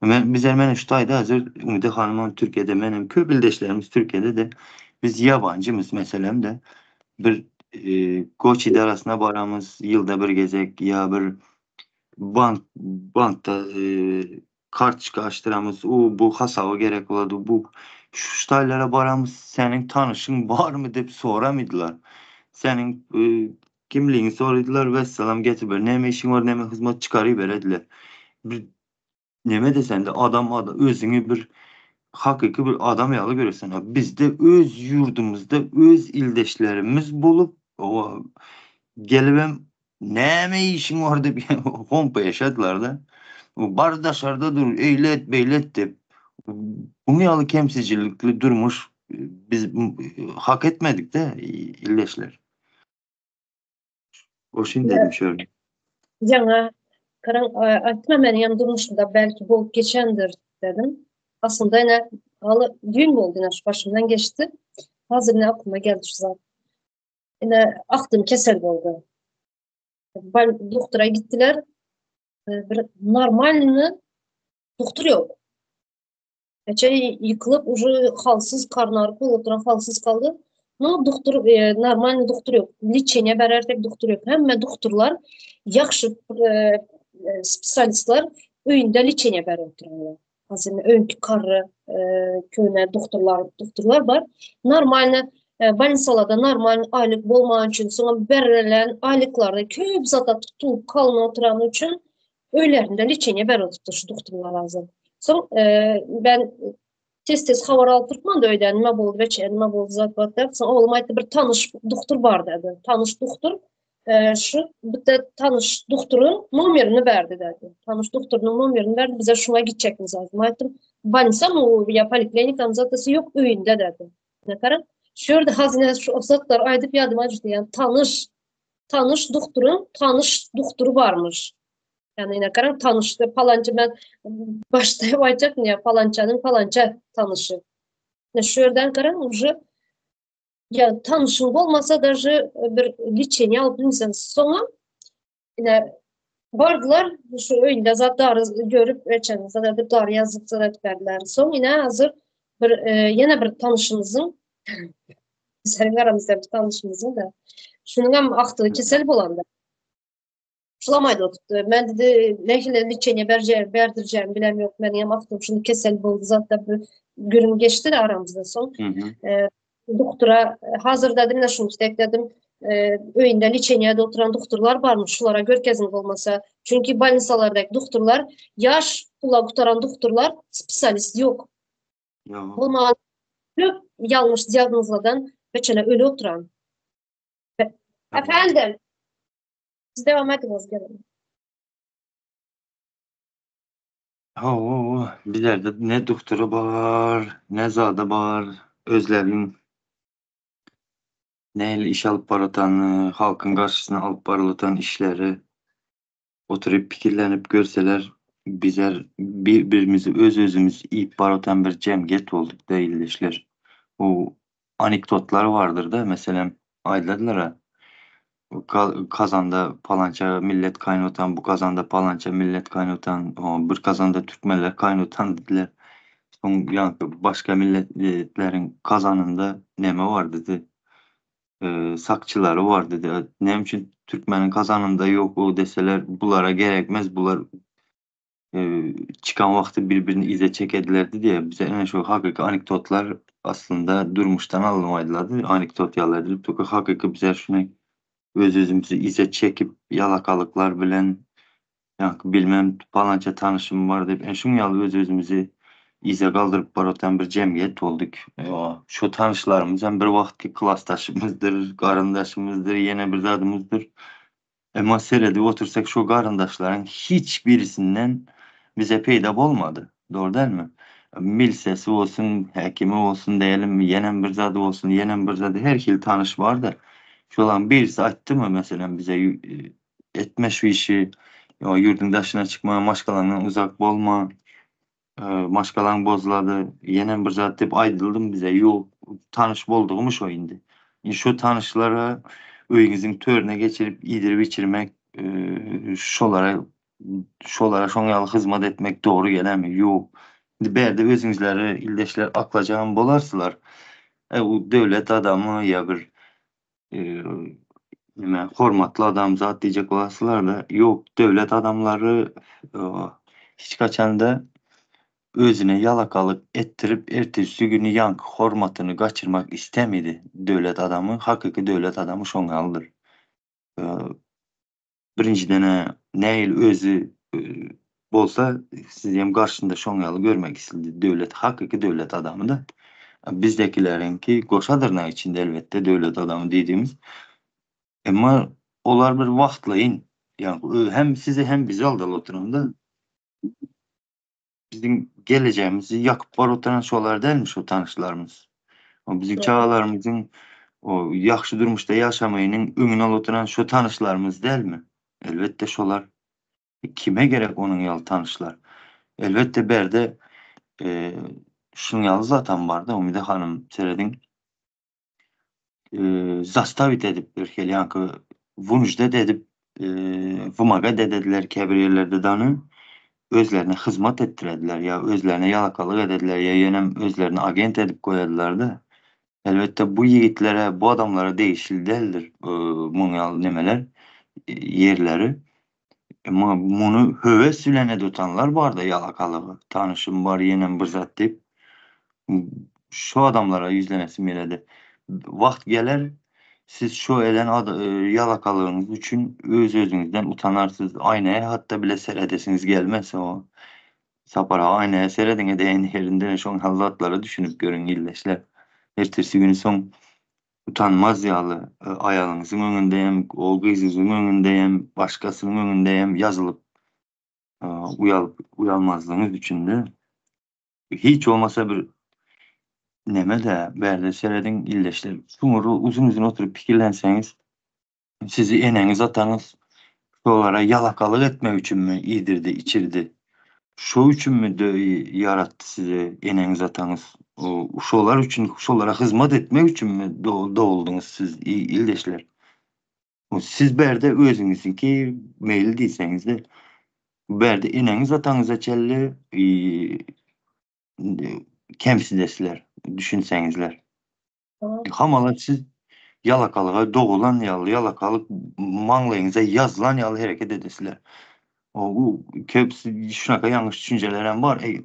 Men bizler meni şu taýda hazir Umide hanymam Türkiýede menem köp ildeşlerimiz Türkiýede-de biz ýabanjymyz meselem de bir e, Goç idarasyna baramyz ýylda bir gezek ýa bir bank bankda e, kartoçka açdyramyz u bu hasaba gerek bolady bu şu ştaýlara baramyz seniň tanyşyň barmy diýip soramydylar. Seniň e, kimligiňi soradylar wessalam getiriber näme işiň bar näme hyzmat çykaryberediler. Bir neme desende adam adam özüňi bir hakyky bir adam ýaly göresen. A bizde öz ýurdumyzda öz ildeşlerimiz bolup o gelibem näme işiň bar diýip hompa ýaşadylar-da. Bar daşarda dur, eýle et, beýle et diýip. Buň ýaly kemsijillikli durmuş biz hak etmedik-de ildeşler. Goşun dedim şöyle. Ýaňa Karan aýtma men ýan durmuşymda belki bolup geçendir dedim. Aslynda ene haly düýn boldy ene şu başymdan geçdi. Hazır ne aklyma geldi şu zat. Ene aktym kesel boldy. Ben doktora gittiler. E, bir normalny doktor yok. Neçe ýykylyp uje halsyz karnary bolup oturan halsyz kaldy. No doktor e, normalny doktor ýok. Lečeniýe berer tek doktor ýok. Hemme doktorlar ýagşy e, e, spesialistler öýünde lečeniýe berip oturanlar. Hazır öňki karry e, köne doktorlar doktorlar bar. Normalny e, bolnisalarda normal aýlyk bolman üçin, soňra berilen aýlyklarda köp zata tutulyp kalyna oturan üçin öýlerinde lečeniýe berip oturupdyr şu doktorlar hazır. Soň e, ben tez tez habar alyp durupman da öýden nime boldy beçe nime boldy zat bat diýip. Soň oglum aýtdy bir tanyş doktor bar dedi. Tanyş doktor e, şu bitte tanyş doktoryň nomerini berdi dedi. Tanyş doktorynyň nomerini berdi bize şuňa gitjekmiz lazym. Aýtdym bolnisa mı ýa poliklinikanyň zatysy ýok öýünde dedi. Ne karan? Şu ýerde hazyna şu zatlar aýdyp ýadyma düşdi. Ýani tanyş tanyş doktoryň tanyş doktory barmyş. Yani ine garaň tanyşdy palança ben başda aýtjakdym ya palançanyň palança tanyşy. Ne şu ýerden garaň уже ya tanyşyň bolmasa даже bir lečeniýe alyp bilmesen soňa ine bardylar şu öýünde zat dary görüp öçen zat edip dary ýazyp zat edip berdiler. Soň ine hazır bir e, ýene bir tanyşymyzyň Bizleriň aramyzda bir tanyşymyzyň da şunuň hem aktygy kesel bolanda. Şulam aýdyp oturdy. Men dedi, nähili liçeniýe berje, berdirjegimi bilem ýok. Meniň hem aktym şuny kesel boldy zatda bir gürrüň geçdi de aramyzda soň. E, doktora hazır dedim ne şuny tek dedim. E, öýünde liçeniýede oturan doktorlar barmyş, şulara görkezin bolmasa. Çünki bolnisalardaki doktorlar ýaş pula gutaran doktorlar spesialist ýok. Ýok. Bolmagan köp ýalňyş diagnozlardan beçene öli oturan. Efendim. Siz devam ediňiz gelin. Hawa, bizlerde ne doktory bar, ne zady bar, özleriniň nähili iş alyp baratany, halkyň garşysyna alyp barylatan işleri oturyp pikirlenip görseler, bizler bir-birimizi öz-özümiz iýip baratan bir jemgyýet bolduk-da ildeşler. Bu anekdotlar bardyr-da, meselem, aýdyladylar-a, kazanda palança millet kaýnatan, bu kazanda palança millet kaýnatan, bir kazanda türkmenler kaýnatan diýdiler. Soň ýaňky başga milletleriň kazanynda neme bar diýdi. Sakçylary bar diýdi. Näme üçin türkmeniň kazanynda ýok o deseler, bulara gerekmez, bular çykan wagty bir-birini yza çekedilerdi diýýär. Bize ine şu hakyky anekdotlar aslynda durmuşdan alnyp aýdylady. Anekdot ýaly edilip, toka hakyky bize şuny öz-özümizi yza çekip ýalakalyklar bilen ýaňky bilmem palança tanyşym bar diýip, ine şuň ýaly öz-özümizi yza galdyryp baratan bir jemgyýet bolduk. Şu tanyşlarymyz hem bir wagtky klasdaşymyzdyr, garyndaşymyzdyr, ýene bir zadymyzdyr. Emma seredip otursak şo garyndaşlaryň hiç birisinden bize peýda bolmady. Dogry dälmi? Milsesi bolsun, häkimi bolsun diýelim, ýenem bir zady bolsun, ýenem bir zady her hili tanyş bar-da. Şolaryň birisi aýtdymy, meselem, bize etme şu işi, ýurduň daşyna çykma, maşgalaňdan uzak bolma, maşgalaň bozulady, ýenem bir zat diýip aýdyldymy bize? Ýok, tanyş boldugymy şo indi. Indi şo tanyşlara öýüňiziň törüne geçirip iýdirip-içirmek, şolara şolara şoň ýaly hyzmat etmek dogry gelermi? Ýok. Indi bärde özüňizleri ildeşler aklajagam bolarsylar. E, u döwlet adamy ýa bir nime hormatly adam zat diýjek bolarsylar-da. Ýok, döwlet adamlary hiç haçanda özüne ýalakalyk etdirip ertesi güni ýaňky hormatyny gaçyrmak istemidi. Döwlet adamy, hakyky döwlet adamy şoň ýalydyr. Birinjiden-ä nähili özi bolsa, sizi hem garşynda şoň ýaly görmek isledi. Döwlet hakyky döwlet adamy-da. Bizdäkileriňki goşa dyrnak içinde elbetde döwlet adamy diýdigimiz. Emma olar bir wagtlaýyn, ýagny hem sizi hem bizi aldaly oturanda. Biziň gelejegimizi ýakyp baryp oturan şolar dälmi şu tanyşlarymyz? O biziň çagalarymyzyň o ýagşy durmuşda ýaşamagynyň öňüni alyp oturan şu tanyşlarymyz dälmi? Elbetde şolar. Kime gerek onuň ýaly tanyşlar? Elbetde bärde e, şunuň ýaly zatam barda Umyda hanym serediň. E, zastavit edip bir hili ýaňky wunždet edip e, wymagat edediler käbir ýerlerde dany özlerine hyzmat etdirediler ýa özlerine ýalakalyk edediler ýa ýönem özlerini agent edip goýadylar-da. Elbetde bu ýigitlere, bu adamlara degişli däldir e, muň ýaly nemeler, ýerleri. Emma muny höwes bilen edip oturanlar bar-da ýalakalygy. Tanyşym bar ýenem bir zat diýip. Şu adamlara ýüzlenesim geledi. Wagt geler, siz şu eden ýalakalygyňyz üçin öz-özüňizden utanarsyz. Aýnaya hatda bile seredesiňiz gelmez. O Sapar aga aýnaya serediň edeýin ýerinde şoň ýaly zatlara düşünip görüň ildeşler. Ertesi güni soň utanmaz ýaly aýalyňyzyň öňünde hem, o gyzyňyzyň öňünde hem, başgasynyň öňünde hem ýazylyp uýalyp uýalmazlygyňyz üçin-de hiç bolmasa bir neme-de bärde serediň ildeşler. Çuňňur uzyn-uzyn oturyp pikirlenseňiz sizi eneňiz ataňyz şolara ýalakalyk etmek üçinmi iýdirdi, içirdi? Şo üçinmi ýaratdy sizi eneňiz ataňyz? Şolar üçin, şolara hyzmat etmek üçinmi doguldyňyz siz ildeşler? Siz bärde özüňiziňki meýli diýseňizde, bärde eneňiz ataňyza çenli kemsidesizler, düşünseňizler. Hamala siz ýalakalyga dogulan ýaly, ýalakalyk maňlaýyňyza ýazylan ýaly hereket edesizler. O köpüsi şunaka ýalňyş düşünjeler hem bar. Eý,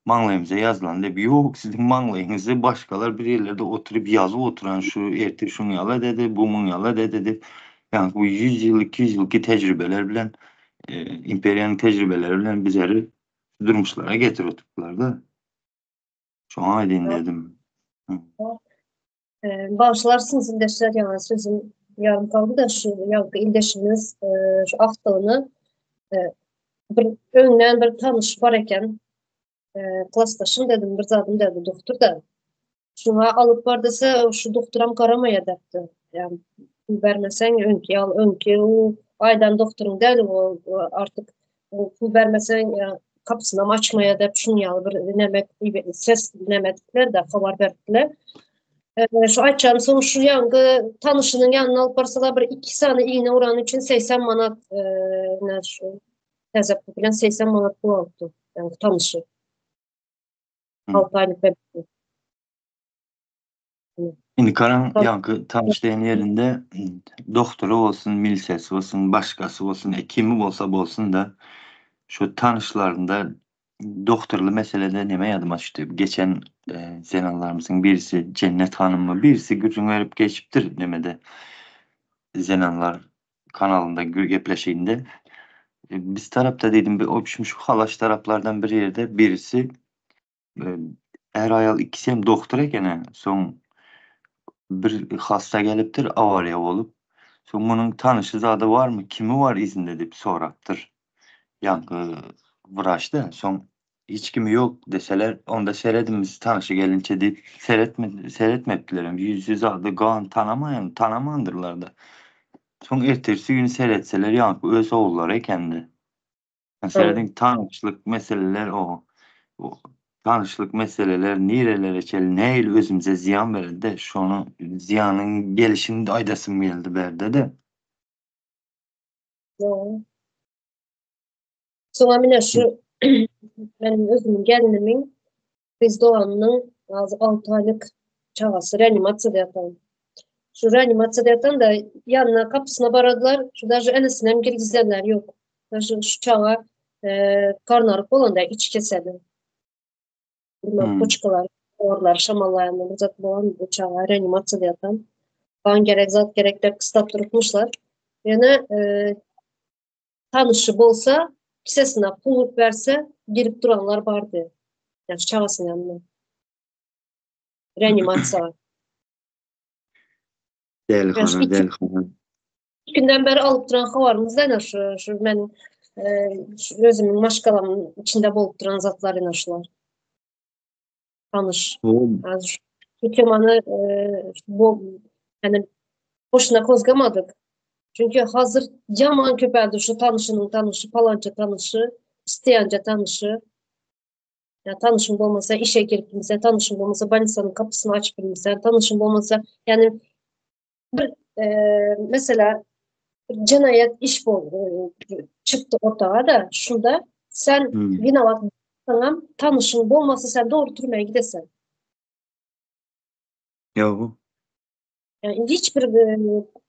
maňlaýymyza ýazylan diýip, ýok, siziň maňlaýyňyzy başgalar bir ýerlerde oturyp ýazyp oturan şu ertir şuň ýaly ededi, bu muň ýaly ededi diýip, ýagny bu 100 ýyl, 200 ýylky tejribeler bilen, e, imperiýanyň tejribeleri bilen bizleri durmuşlara getirip oturdylar-da. Şoňa aýdyn dedim. Bagyşlarsyňyz ildeşler ýaňy sözüm ýarym galdy da şu ýaňky ildeşimiz şu awtony bir öňden bir tanyş bar eken. Klasdaşym dedim bir zadym dedi doktor da. Şuňa alyp bar dese şu doktoram garamaýar depdi. Ýa pul bermeseň öňki ýaly öňki o aýdan doktoryň däl o artyk pul bermeseň kapysynam açmaýar dep şuň ýaly bir neme ses neme etdiler de habar berdiler. Şu aýtjagym soň şu ýaňky tanyşynyň ýanyna alyp barsalar bir iki sany iğne urany üçin 80 manat ne şu täze pul bilen 80 manat pul alypdy. Ýaňky tanyşy. 6 aýlyk beripdi. Indi garaň ýaňky tanyş diýen ýerinde doktory bolsun, milisesi bolsun, başgasy bolsun, e, kimi bolsa bolsun-da şu tanyşlarynda doktorly meselede neme ýadyma düşdi. Geçen e, zenanlarymyzyň birisi Jennet hanymmy birisi gürrüň berip geçipdir nemede zenanlar kanalynda gepleşiginde. E, biz tarapda diýdim bir obşim şu Halaç taraplardan bir ýerde birisi Är-aýal ikisi hem dogtor eken-ä. Soň bir hassa gelipdir, awariýa bolup. Soň munuň tanyşy zady barmy, kimi bar yzynda diýip sorapdyr. Ýaňky wraç-da. Soň. Hiç kimi ýok deseler, onda serediň biz tanşy gelinçe diýip seretme seretmepdilerem. Ýüzi zady gan tanamaýan tanamandyrlar-da. Soň ertesi güni seretseler ýaňky öz ogullary ekende. Serediň tanyşlyk meseleler o tanyşlyk meseleler nirelere çenli nähili özümize zyýan berdi şony zyýanyň gelişini aýdasym geldi bärde-de. Dogry. Soňam ine şu meniň özümiň gelnimiň gyz doganynyň az 6 aýlyk çagasy reanimasiýada ýatan. Şu reanimasiýada ýatan-da ýanyna gapysyna baradylar, şu daže enesinem girgizenler ýok. Daže şu çaga e, garnaryk bolanda iç keseli. Bilmem Hmm. poçkalar, orlar şamallaýan bir zat bolan bu çaga reanimasiýada ýatan. Gan gerek, zat gerek dep kystap durupmyşlar. Ýöne e, Tanyşy bolsa, kisesine pul urup berse, girip duranlar bardy. Ýa çagasynyň ýanyna. Reanimasiýa. Dälihana, dälihana. Iki günden beri alyp duran habarymyz da şu, şu men e, şu özümiň maşgalamyň içinde bolup duran zatlar ine şular. Tanyş. Az şu temany e, bu yani boşuna kozgamadyk. Çünki hazır yaman köpeldi şu tanışynyň tanışy, palança tanışy, isteýänce tanışy. Ya tanışın bolmasa işe girip bilmesen, tanışın bolmasa bolnisanyň kapysyny açyp bilmesen, tanışın bolmasa yani bir e, mesela bir jenaýat iş bol e, çykdy ortaga da şunda sen Hmm. winavat saňam tanışyň bolmasa sen dogry türmeye gidesen. Ýok. Yani hiç bir, e,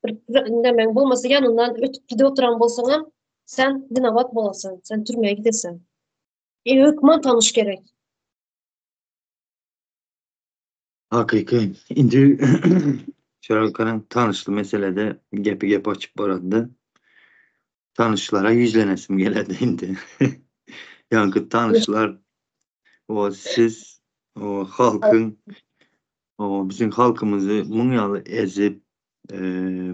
bir, bir nämäň bolmasa ýanyndan ötüp gidip oturan bolsaňam sen winavat bolasyn, sen türmeye gidesen. E, hökman tanyş gerek. Hakyky. Indi Şurakanyň tanyşly meselede gepi gep açyp barady. Tanyşlara ýüzlenesim geledi indi. Ýaňky tanyşlar o siz o halkyň o biziň halkymyzy muň ýaly ezip, e,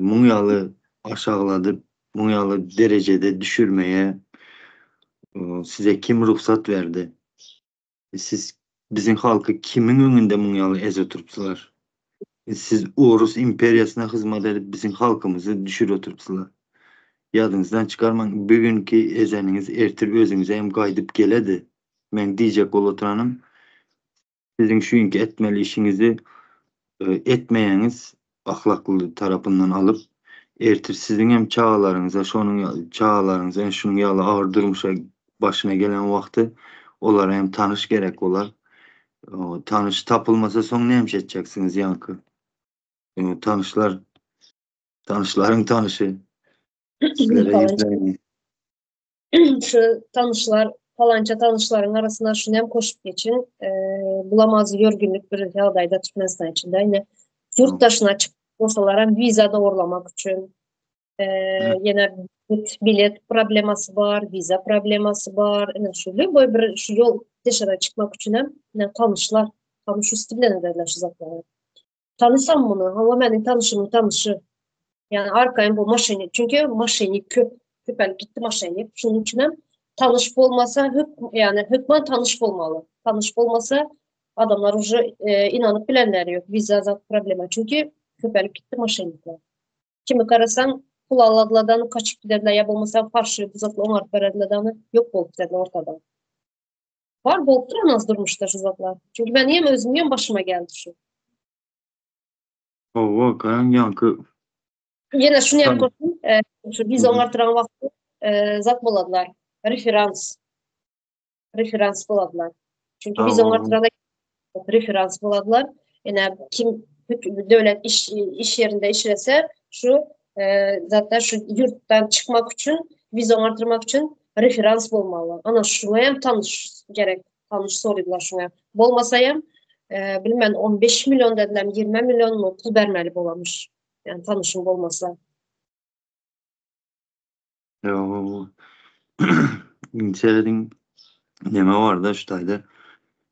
muň ýaly aşagladyp, muň ýaly derejede düşürmeye o, size kim rugsat berdi? Siz biziň halky kimiň öňünde muň ýaly ez oturypsylar? Siz Orus imperiýasyna hyzmat edip biziň halkymyzy düşürip oturypsylar. Ýadyňyzdan çykarmaň, bu günki ezeniňiz ertir özüňize hem gaýdyp geledi. Meň diýjek bolup oturanym, siziň şu günki etmeli işiňizi e, etmeýäňiz ahlakly tarapyndan alyp, ertir siziň hem çagalaryňyza şonuň çagalaryňyza hem şunuň ýaly agyr durmuşa başyna gelen wagty olara hem tanyş gerek bolar. Tanyş tapylmasa soň näme iş etjeksiňiz ýaňky? Tanyşlar tanyşlaryň tanyşy. Sizlere ýüzlenýän. Şu tanyşlar, palança tanyşlaryň arasyna şuny hem koşup geçin. E, bulamaz ýörgünlik bir ýagdaýda Türkmenistan içinde. Ine ýurt daşyna çykyp bolsalar hem wiza dogurlamak üçin e, ýene bilet problemasy bar, wiza problemasy bar. Ine şu lüboý bir şu ýol dışarı çykmak üçin hem ine tanyşlar, tanyş üstü bilen ederler şu zatlary. Tanysam muny, hawa meniň tanyşymyň tanyşy. Ýani arkaýyn bu maşenik, çünki maşenik köp, köpelip gitdi maşenik. Şunuň üçin hem tanyş bolmasa, hök, ýani hökman tanyş bolmaly. Tanyş bolmasa adamlar uje e, inanyp bilenleri ýok. Wiza zat problema. Çünki köpelip gitdi maşenikler. Kimi garasaň pul aladylardan kaçyp giderler ýa bolmasa farşy bu zatlar oňaryp bererler ýok bolup giderler ortadan. Bar bolup duran durmuşda şu zatlar. Çünki men hem özüm hem başyma geldi şu. Hawa, gaň ýaňky. Ýene şuny hem goşayım. E, şu biz oňartyran wagty e, zat boladylar. Referans. Referans boladylar. Çünki biz oňartyranda referans boladylar. Ene kim döwlet iş iş ýerinde işlese, şu e, zatlar şu ýurtdan çykmak üçin, wiza oňartyrmak üçin referans bolmaly. Ana şuňa hem tanyş gerek. Tanyş soradylar şuňa. Bolmasa hem e, bilmem 15 milyon dediler, 20 milyon mu pul bermeli bolamyş. Yani tanışım bolmasa. Yo. Serediň neme bar da şu taýda.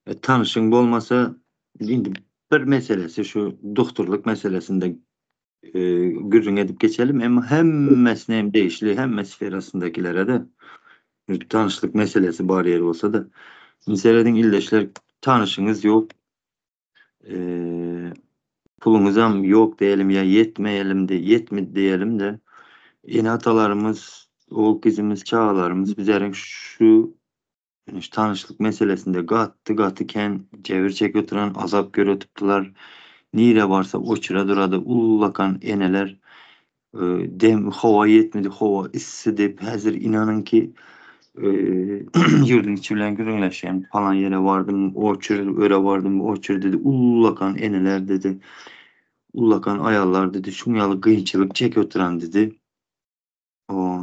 E, tanışyň bolmasa indi bir meselesi şu doktorlyk meselesinde e, gürrüň edip geçelim. Emma hemmesine hem degişli, hemme sferasyndakilere de bir tanyşlyk meselesi bar ýeri bolsa da. Indi serediň ildeşler tanyşyňyz ýok. Puluňyzam ýok diýelim ýa ýetmeýelim de ýetmedi diýelim-de ene-atalarymyz, ogul-gyzymyz, çagalarymyz bizleriň şu şu tanyşlyk meselesinde gaty gaty kän jebir çekip oturan, azap görüp otypdylar. Nirä barsa oçura durady ullakan eneler. Dem howa ýetmedi, howa yssy diýip häzir inanyň ki ýurduň içi bilen gürrüňleşýän palan ýere bardym, oçur, öre bardym, oçur dedi, ullakan eneler dedi. Ullakan aýallar dedi, şuň ýaly kynçylyk çekip oturan dedi. O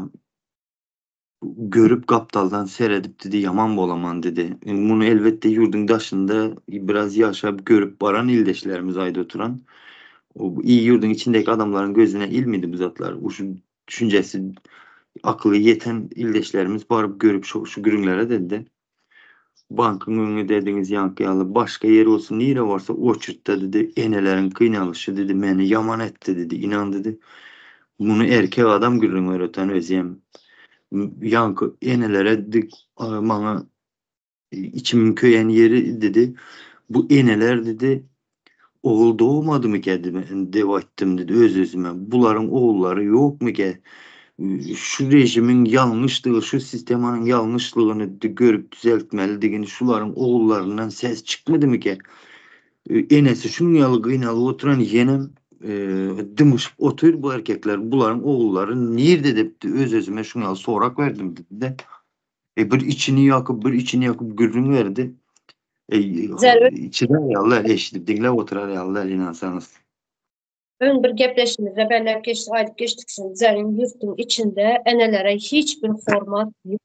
görüp gapdaldan seredip dedi ýaman bolaman dedi. Muny elbetde ýurduň daşynda biraz ýaşap görüp baran ildeşlerimiz aýdyp oturan. O iyi ýurduň içindeki adamlaryň gözüne ilmedi bu zatlar. Şu düşünjesi akyly ýeten ildeşlerimiz baryp görüp şu, şu gürrüňlere dedi. Bankyň öňi dediňiz ýaňky ýaly başga ýer bolsun nire barsa oçurtda dedi eneleriň gynalyşy dedi meni ýaman etdi dedi inan dedi muny erkek adam gürrüň öwreten özem ýaňky enelere dik maňa içimiň köýen ýeri dedi bu eneler dedi Ogul dogmadymy dep aýtdym dedi öz-özüme. Bularyň ogullary ýokmyka? Şu režimiň ýalňyşdygy, şu sistemanyň ýalňyşlygyny görüp düzeltmelidigini şularyň ogullaryndan ses çykmadymyka? Enesi şuň ýaly gynalyp oturan ýenem dymyşyp otyr bu erkekler. Bularyň ogullary nirde dep öz-özüme şuň ýaly sorag berdim dedi-de. E bir içini ýakyp, bir içini ýakyp gürrüň berdi. E, içiler ýaly eşidip diňläp oturar ýaly inansaňyz. Öň bir gepleşimizde belläp geçdik, aýdyp geçdik şuny. Bizleriň ýurtuň içinde enelere hiç bir hormat ýok.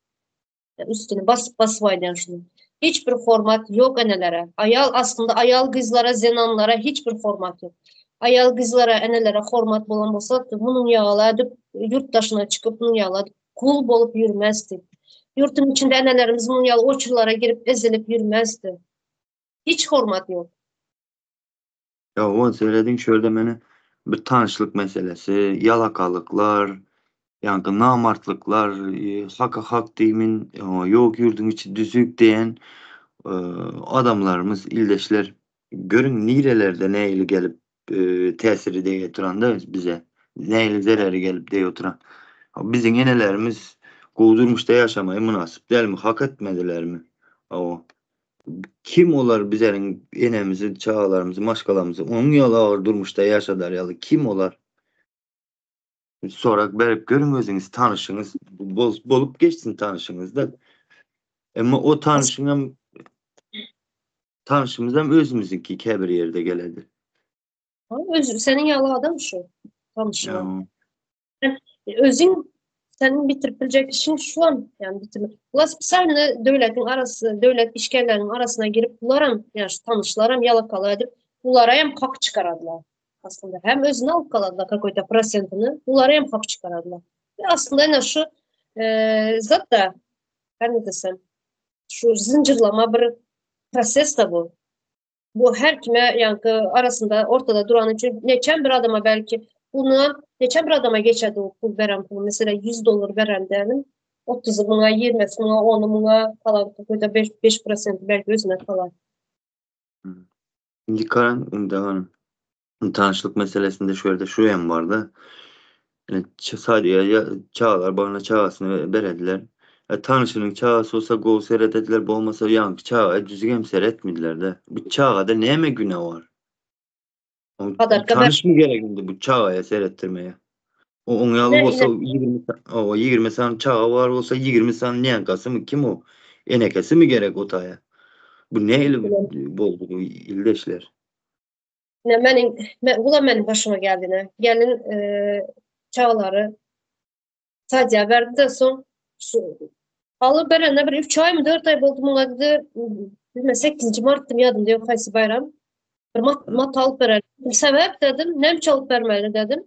Üstüni basyp basyp aýdýan şuny. Hiç bir hormat ýok enelere. Aýal aslynda aýal gyzlara, zenanlara hiç bir hormat ýok. Aýal gyzlara, enelere hormat bolan bolsa, munuň ýaly edip ýurt daşyna çykyp, munuň ýaly edip gul bolup ýürmezdi. Ýurtuň içinde enelerimiz munuň ýaly oçurlara girip ezilip ýürmezdi. Hiç hormat ýok. Ýa ony serediň şu ýerde meni bir tanyşlyk meselesi, ýalakalyklar, ýaňky namartlyklar, haka hak diýmin, ýok ýurduň içi düzük diýen adamlarymyz, ildeşler görüň nirelerde nähili gelip täsiri degip oturanda bize nähili zereri gelip degip oturan. Biziň enelerimiz gowy durmuşda ýaşamagy mynasyp dälmi, hak etmedilermi? Hawa. Kim olar bizeriň enemizi, çagalarymyzy, maşgalamyzy onuň ýaly agyr durmuşda ýaşadar ýaly kim olar? Sorag berip görüň özüňiz tanyşyňyz bolup geçsin tanyşyňyzda. Emma o tanyşyňam Tanşymyzam özümiziňki käbir ýerde geledi. Öz seniň ýaly adam şu. Tanşyň. Özüň seniň bitirip biljek işiň şu an, ýani bitirme. Bular spesialny döwletiň arasy, döwlet işgärleriniň arasyna girip, bularam, ýani şu tanyşlaram ýalakaly edip, bulara hem hak çykaradylar. Aslynda hem özüne alyp galadylar kakoýta prosentini, bulara hem hak çykaradylar. Aslynda ene şu e, zat da, her ne desem, şu zynjyrlama bir proses da bu. Bu her kime ýaňky arasynda ortada duran üçin neçen bir adama belki bunu neçen bir adama geçerdi o pul beren pul. Mesela 100 dolar beren diyelim. 30'u buna, 20'si buna, 10'u buna kalan da 5, 5% belki özüne kalan. Indi karan indi Tanyşlyk meselesinde şu ýerde şu hem barda. Yani sadece çagalar bagyna çagasyny berediler. E, tanışynyň çagasy bolsa gowy seredediler, bolmasa ýaňky çaga düzük hem seretmediler-de. Bu çagada näme güne bar? Tanyşmy gerek indi bu çagaya seretdirmeye? O oň ýaly bolsa 20 o 20 sany çaga bar bolsa 20 sany nýankasy kim o? Enekesi mi gerek o taýa? Bu nähili boldy bu ildeşler? Ne meniň men bula meniň başyma geldi ne. Gelin e, çagalary sadya berdi de soň şu alyp berende bir 3 ay mı 4 ay boldy muňa dedi. Bilmem 8 Mart'tym ýadymda ýok haýsy baýram. Bir mat, mat alyp berer. Sebäp dedim, näme alyp bermeli dedim.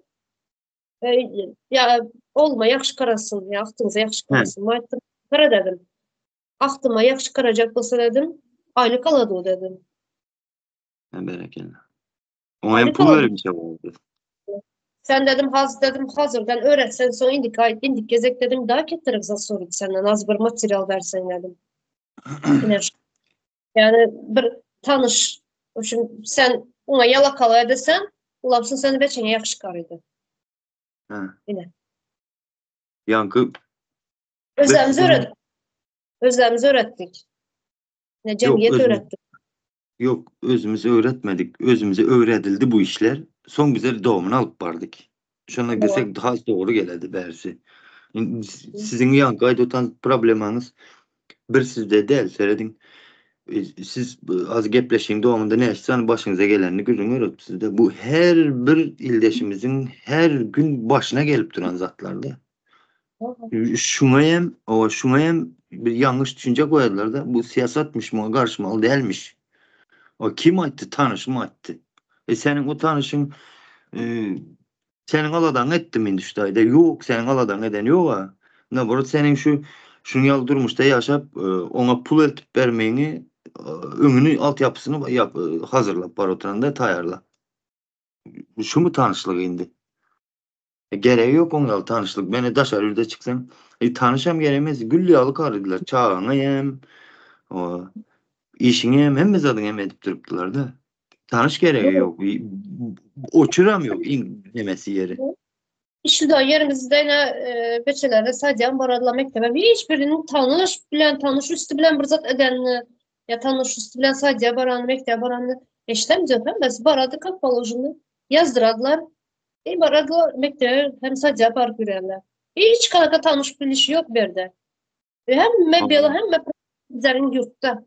E, ya olma ýagşy karasyn, ya agtyňyza ýagşy karasyn. Aýtdym, kara dedim. Agtyma ýagşy karajak bolsa dedim, aýlyk alady o dedim. Ha berekella. Oňa hem pul berip işe boldy. Sen dedim haz dedim hazırdan öğretsen soň indik ay indik gezek dedim daha getirip za sorup senden az bir material versen dedim. Yani bir tanyş üçin sen oňa ýalakalyk edesen, ulamsyn seni beçeňe ýagşy garydy. Ha. Ine. Ýaňky Özlerimiz öwretdik. Özlerimiz öwretdik. Ne jemgyýet öwretdi. Ýok, özümiz öwretmedik. Özümize öwredildi bu işler. Soň bizler dowamyny alyp bardyk. Şonda desek has dogry geledi bärsi. Siziň ýaňky aýdyp oturan problemaňyz bir sizde däl, serediň. E, siz az gepleşigiň dowamynda näçe sany başyňyza gelenini gürrüň berip sizde. Bu her bir ildeşimiziň her gün başyna gelip duran zatlarda. Şuňa hem, o şuňa hem bir ýalňyş düşünje goýarlar-da, bu syýasatmyş, muňa garşymaly dälmiş. O kim aýtdy? Tanyşym aýtdy. E seniň o tanyşyň e, seniň aladaňy etdimi indi şu taýda? Ýok, seniň aladaňy eden ýok-a. Naborot seniň şu şuň ýaly durmuşda ýaşap, e, oňa pul eltip bermegiňi, e, öňüni, altyapysyny ýap, e, hazyrlap bar oturanda taýýarlap. Şumy tanyşlyk indi? E, geregi ýok oň ýaly tanyşlyk. Meni daşary ýurda çyksaň, e, tanyşam gerekmez. Gül ýaly garydylar. Çagaňy hem, o, işiňi hem, hemme zadyňy hem edip durupdylar-da. Tanyş geregi ýok. Oçuram ýok iň nemesi ýeri. Şuda ýerimizde ine e, beçelerde sadýan baradylar mekdebe. Hiç biriniň tanyş bilen, tanyş üsti bilen bir zat edenini, ýa tanyş üsti bilen sadýa barany, mekdebe barany eşidemzok. Hemmesi barady как положено. Ýazdyradylar. E baradylar mekdebe hem sadýa baryp ýörerler. Hiç kanaka tanyş bilişi ýok bu ýerde. E hemme bela hemme bizleriň ýurtda.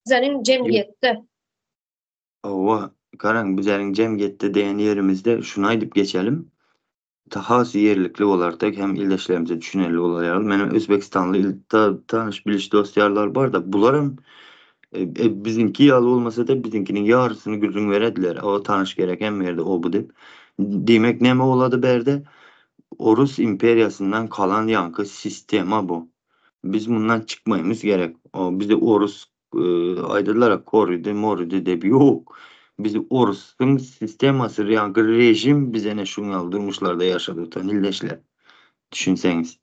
Bizleriň jemgyýetde. Hawa, garaň bizleriň jemgyýetde diýen ýerimizde şuny aýdyp geçelim. Has ýerlikli bolar tek hem ildeşlerimize düşünerli bolar ýaly. Meniň özbekistanly il tanyş biliş dost ýarlar bar-da, bularam e, biziňki ýaly bolmasa-da biziňkiniň ýarysyny gürrüň berediler. O tanyş gerek hemme ýerde o bu diýip. Diýmek näme bolady bärde? Orus imperiýasyndan kalan ýaňky sistema bu. Biz mundan çykmaýymyz gerek. O bizi orus e, aýdydylar korydy, morydy diýip ýok. Bizi orusyň sistemasy, ýaňky rejim bize ne şuň ýaly durmuşlarda ýaşadyp ildeşler. Düşünseňiz.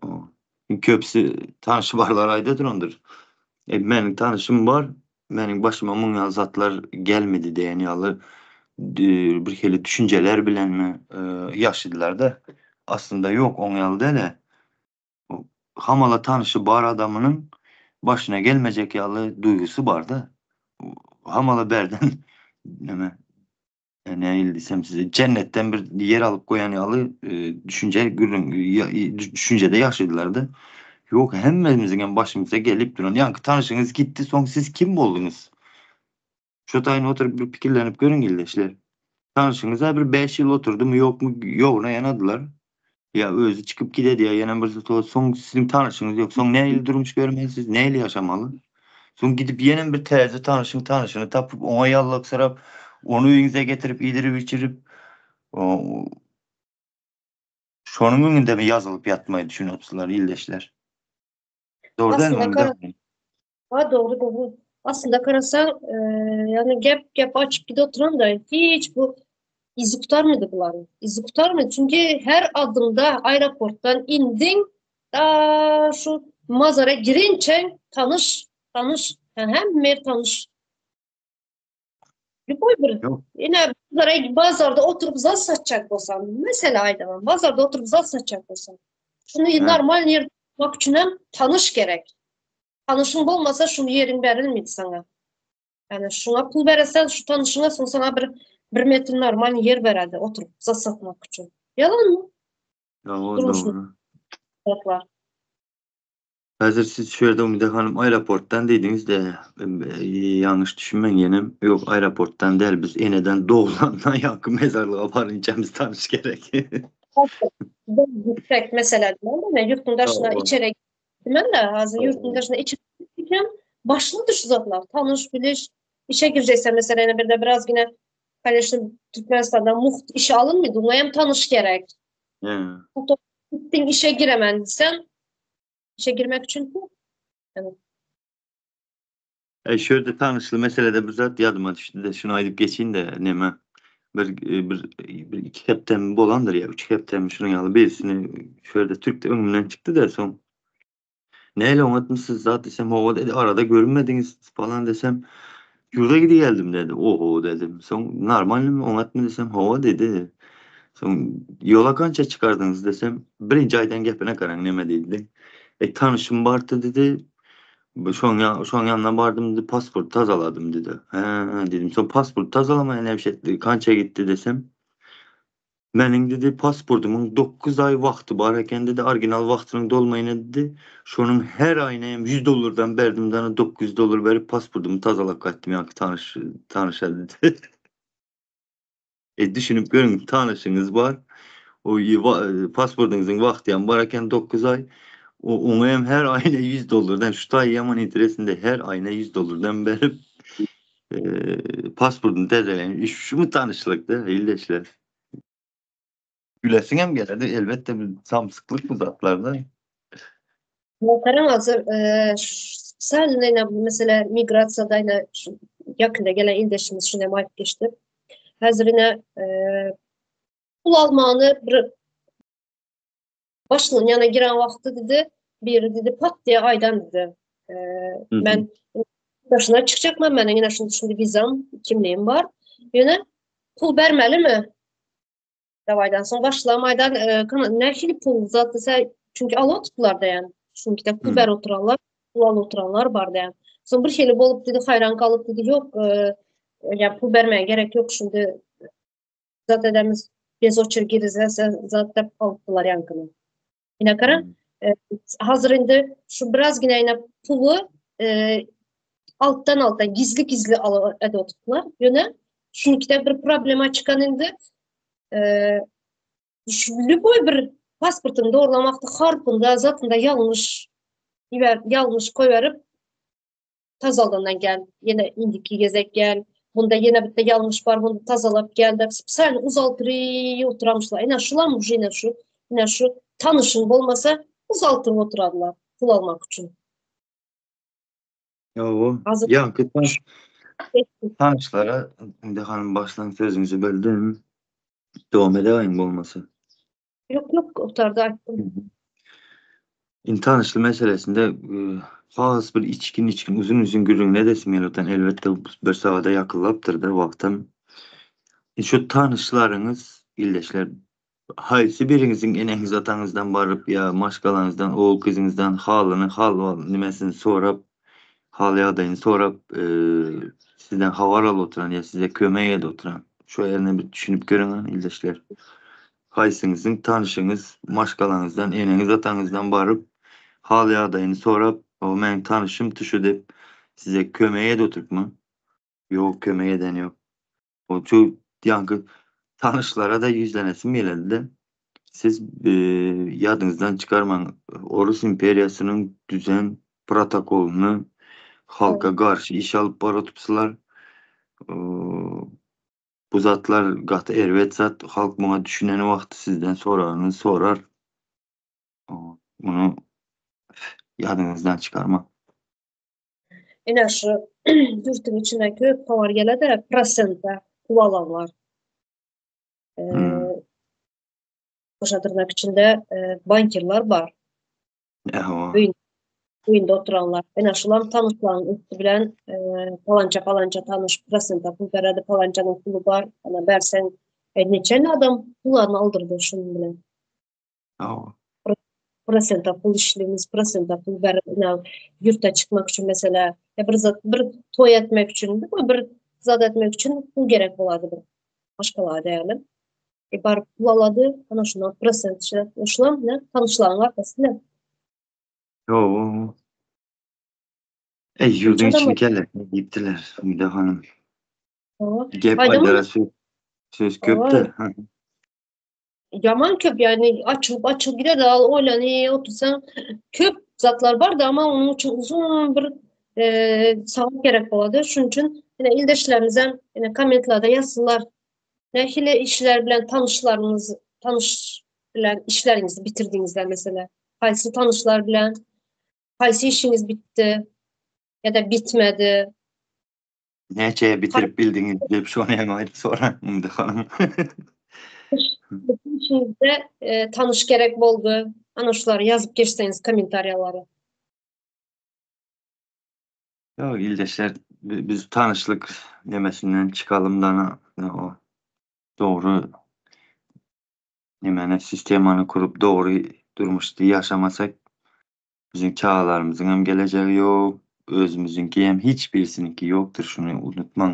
O. Köpüsi tanşy barlar aýda durandyr. E, meniň tanyşym bar, meniň başyma muň ýaly zatlar gelmedi diýen ýaly bir hili düşünjeler bilenmi e, ýaşadylar-da. Aslynda ýok, oň ýaly däl. Hamala tanşy bar adamynyň başyna gelmejek ýaly duýgusy bar-da. Hamala berden näme nähili diýsem size jennetden bir ýer alyp goýan ýaly e, düşünje gürrüň düşünjede ýaşadylar-da. Ýok, hemmämiziň hem başymyza gelip duran. Ýaňky tanşyňyz gitdi, soň siz kim bolduňyz? Şu taýyn oturyp bir pikirlenip görüň ildeşler. Tanşyňyza bir 5 ýyl oturdymy ýokmy, ýoguna ýanadylar. Ýa özi çykyp gidedi ýa ýene bir soň siziň tanşyňyz ýok. Soň nähili durmuş görmeli siz, nähili ýaşamaly? Soň gidip ýene bir täze tanşyň tanşyny tapyp, oňa ýallaksyrap, ony öýüňize getirip, iýdirip, içirip, şonuň öňünde mi ýazylyp ýatmaýy düşünipsiler ildeşler? Dogry dälmi? Ha dogry dogry. Aslynda garasaň, e, ýagny gep gep açyp gidip oturan da hiç bu izi gutarmady bularyň. Izi gutarmady. Çünki her adymda aeroportdan indiň, da şu mazara girinçe tanyş, tanyş, yani hemme ýer tanyş. Lüboý bir Ýok. ine bazara bazarda oturyp zat satjak bolsaň, mesela aýdaman, bazarda oturyp zat satjak bolsaň, şuny Hä. normal ýer tutmak üçin hem tanyş gerek. Tanyşyň bolmasa şu ýeriň berilmedi saňa. Yani şuňa pul beresen, şu tanyşyňa soň saňa bir bir metr normal ýer beredi oturyp zat satmak üçin. Ýalanmy? Ýa, Durmuşda dogry. zatlar. Häzir siz şu ýerde Umyda hanym aeroportdan diýdiňiz-de, ýalňyş düşünmäň ýenem, ýok aeroportdan däl, biz eneden doglandan ýaňky mezarlyga barynça biz tanyş gerek. Gitsek mesela diýen, ýurtun daşyna içeri gitmem de, hazır ýurtun daşyna içeri gitmem, başyna şu zatlar, tanyş, biliş, işe girecekse mesela ýene bir de biraz yine конечно Türkmenistan'da muht işe alynmady, oňa hem tanyş gerek. He. Gittin işe giremen sen işe girmek üçin pul. Evet. E, şu ýerde tanyşly meselede bir zat ýadyma düşdi de şuny aýdyp geçeyim de neme bir bir bir iki hepdem bolandyr ya üç hepdem şunuň ýaly birisini şu ýerde Türkde öňümden çykdy da soň. Näle oňatmysyz zat desem, hawa dedi, arada görünmediňiz falan desem, ýurda gidi geldim dedi. Oho dedim. Soň normalnymy, oňatmy desem, hawa dedi. Soň ýola kança çykardyňyz desem, birinji aýdan gepine garaň neme diýdi. E tanyşym bardy dedi. Şoň şoň ýanyna bardym diýdi, pasport tazaladym diýdi. Hä diýdim. Soň pasport tazalamaýan näme şetdi, kança gitdi desem, Meniň diýdi, pasportymyň 9 aý wagty bar eken diýdi, original wagtynyň dolmaýyna diýdi. Şonuň her aýyna hem 100 dollardan berdim dana 900 dollar berip pasportymy tazalap gaýtdym ýaňky tanyş tanyşa diýdi. E düşünip görüň, tanyşyňyz bar. O pasportyňyzyň wagty hem bar eken 9 aý. O oňa hem her aýyna 100 dollardan şu taý ýaman interesinde her aýyna 100 dollardan berip e, pasportyny täzeleýän. Şu tanyşlykda ildeşler. Gülesiň hem gelerdi elbetde bir samsyklyk bu zatlarda. Garaň hazır e, sal ine mesela migrasiýada ine ýakynda gelen ildeşimiz şunu hem aýdyp geçdi. Häzir ine e, pul almany bir başlygyň ýanyna giren wagty dedi, biri dedi pat diýe aýdan dedi. E, men daşyna çykjakman, meniň ine şunda şunda wizam, kimligim bar. Ýöne pul bermelimi? Dawaýdan soň başlygam aýdan, e, nähili pul zat dese, çünki alyp oturdylar diýen. Çünki de pul berip oturanlar, pul alyp oturanlar bar diýen. Soň bir hili bolup dedi, haýran galyp dedi, ýok, e, ýa pul bermäge gerek ýok, şindi zat edemiz, bez oçer girizese zat dep alypdylar ýaňkyny. Ine gara, e, hazır indi şu biraz gine ine puly e, altdan altdan gizli gizli alyp edip oturdylar. Ýöne şunikide bir problema çykan indi e, şu lüboý bir pasportyny dogurlamakda harpynda zatynda ýalňyş iber ýalňyş koýberip tazaldandan gel ýene indiki gezek gel bunda ýene bitte ýalňyş bar bunu tazalap gel dep spesialny uzaltryp oturamyşlar ine şulam уже ine şu ine şu tanyşyň bolmasa uzaltyp oturadylar pul almak üçin. Ýow, ýaňky tanyşlara indi hanym başlan sözüňizi böldüm. Dowam edäýiň bolmasa. Ýok, ýok, gutardy aýtdym. Indi tanyşly meselesinde e, has bir içgin içgin uzun uzun gürrüňini edesim gelip elbetde bir sagada ýakynlapdyr da wagtam. E, şu tanyşlaryňyz ildeşler haýsy biriňiziň eneňiz ataňyzdan baryp ýa maşgalaňyzdan ogul gyzyňyzdan halyny hal nimesini sorap hal ýagdaýyny sorap e, sizden habar alyp oturan ýa size kömek edip oturan şu ýerine bir düşünip görüň ildeşler. Haýsyňyzyň tanşyňyz maşgalaňyzdan eneňiz ataňyzdan baryp hal ýagdaýyny sorap o meniň tanşym tuşu diýip size kömek edip oturypmy? Ýok kömek eden ýok. O şu ýaňky tanyşlara da ýüzlenesim geledi-de. Siz e, ýadyňyzdan çykarmaň, Orus imperiýasynyň düzen protokolyny halka garşy iş alyp barypsylar. Bu zatlar gaty erbet zat. Halk muňa düşünen wagty sizden soraryny sorar. Muny ýadyňyzdan çykarmaň. Ine şu ýurtuň içine köp habar gelede prosente pul alanlar. Hmm. Goşa dyrnak içinde e, bankirler bar. Ewa. Öýünde oturanlar. Ine şular tanyşlaryň üsti bilen e, palança palança tanyş prosente pul beredi, palançanyň puly bar. Ana berseň e, neçe adam pullaryny aldyrdy şunuň bilen. Hawa. Prosente pul işlimiz, prosente pul berip, ina ýurta çykmak üçin mesela, ya bir zat, bir toý etmek üçin, bir, bir zat etmek üçin pul gerek bolady bir maşgala diýelim. E baryp pul alady, ana şuna prosent işläp, şulam ne tanyşlaryň arkasynda. Ýo. Ey ýurduň içini kellesine diýipdiler, Umida hanym. Gep aýdara söz, söz köp-de. Ýaman köp yani açylyp açylyp gider de al oýlany otursaň köp zatlar bar da ama onuň üçin uzun bir e, sagat gerek bolady. Şunuň üçin ine ildeşlerimize ine kommentlerde ýazsynlar. Nähili işler bilen tanyşlaryňyz tanyş bilen işleriňizi bitirdiňizler mesela. Haýsy tanyşlar bilen haýsy işiňiz bitdi ya da bitmedi. Näçeye bitirip bildiňiz diýip şony hem aýdyp soran indi hanym. İçinizde e, tanış gerek boldy. Ana şulary ýazyp geçseňiz kommentariýalara. Ýok ildeşler biz tanyşlyk nemesinden çykalym dana o dogry nemeni sistemany kurup dogry durmuşda ýaşamasak biziň çagalarymyzyň hem gelejegi ýok özümiziňki hem hiç birisiniňki ýokdur şuny unutmaň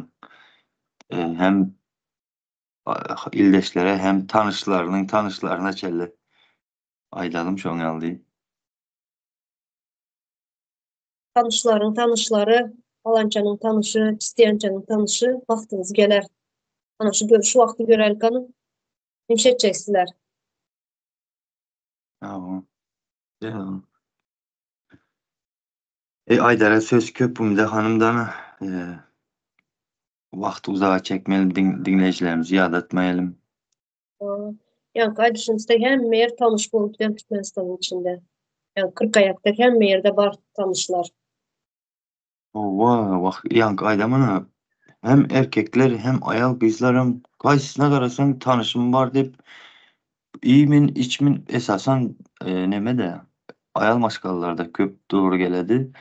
hem ildeşlere hem tanyşlarynyň tanyşlaryna çenli aýdalym şoň ýaly diýip. Tanyşlaryň tanyşlary, palançanyň tanyşy, çistiýançanyň tanyşy wagtyňyz geler. Ana şu şu wagty görälik hany. Nimşe etjek sizler? Hawa. Ýa. E aýdara söz köp Umida hanymdan. E, wagty uzaga çekmelim, diňleýjilerimizi ýadatmaýalym. Ýaňky aýdyşyňyzda hemme ýer tanyş bolup giden Türkmenistanyň içinde. Ýa kyrkaýakda hemme ýerde bar tanyşlar. Howwa, wah, ýaňky aýdamana, hem erkekler, hem aýal gyzlar hem haýsysyna garasaň tanyşym bar diýip iýmin, içmin esasan neme-de aýal maşgalalarda köp dogry geledi.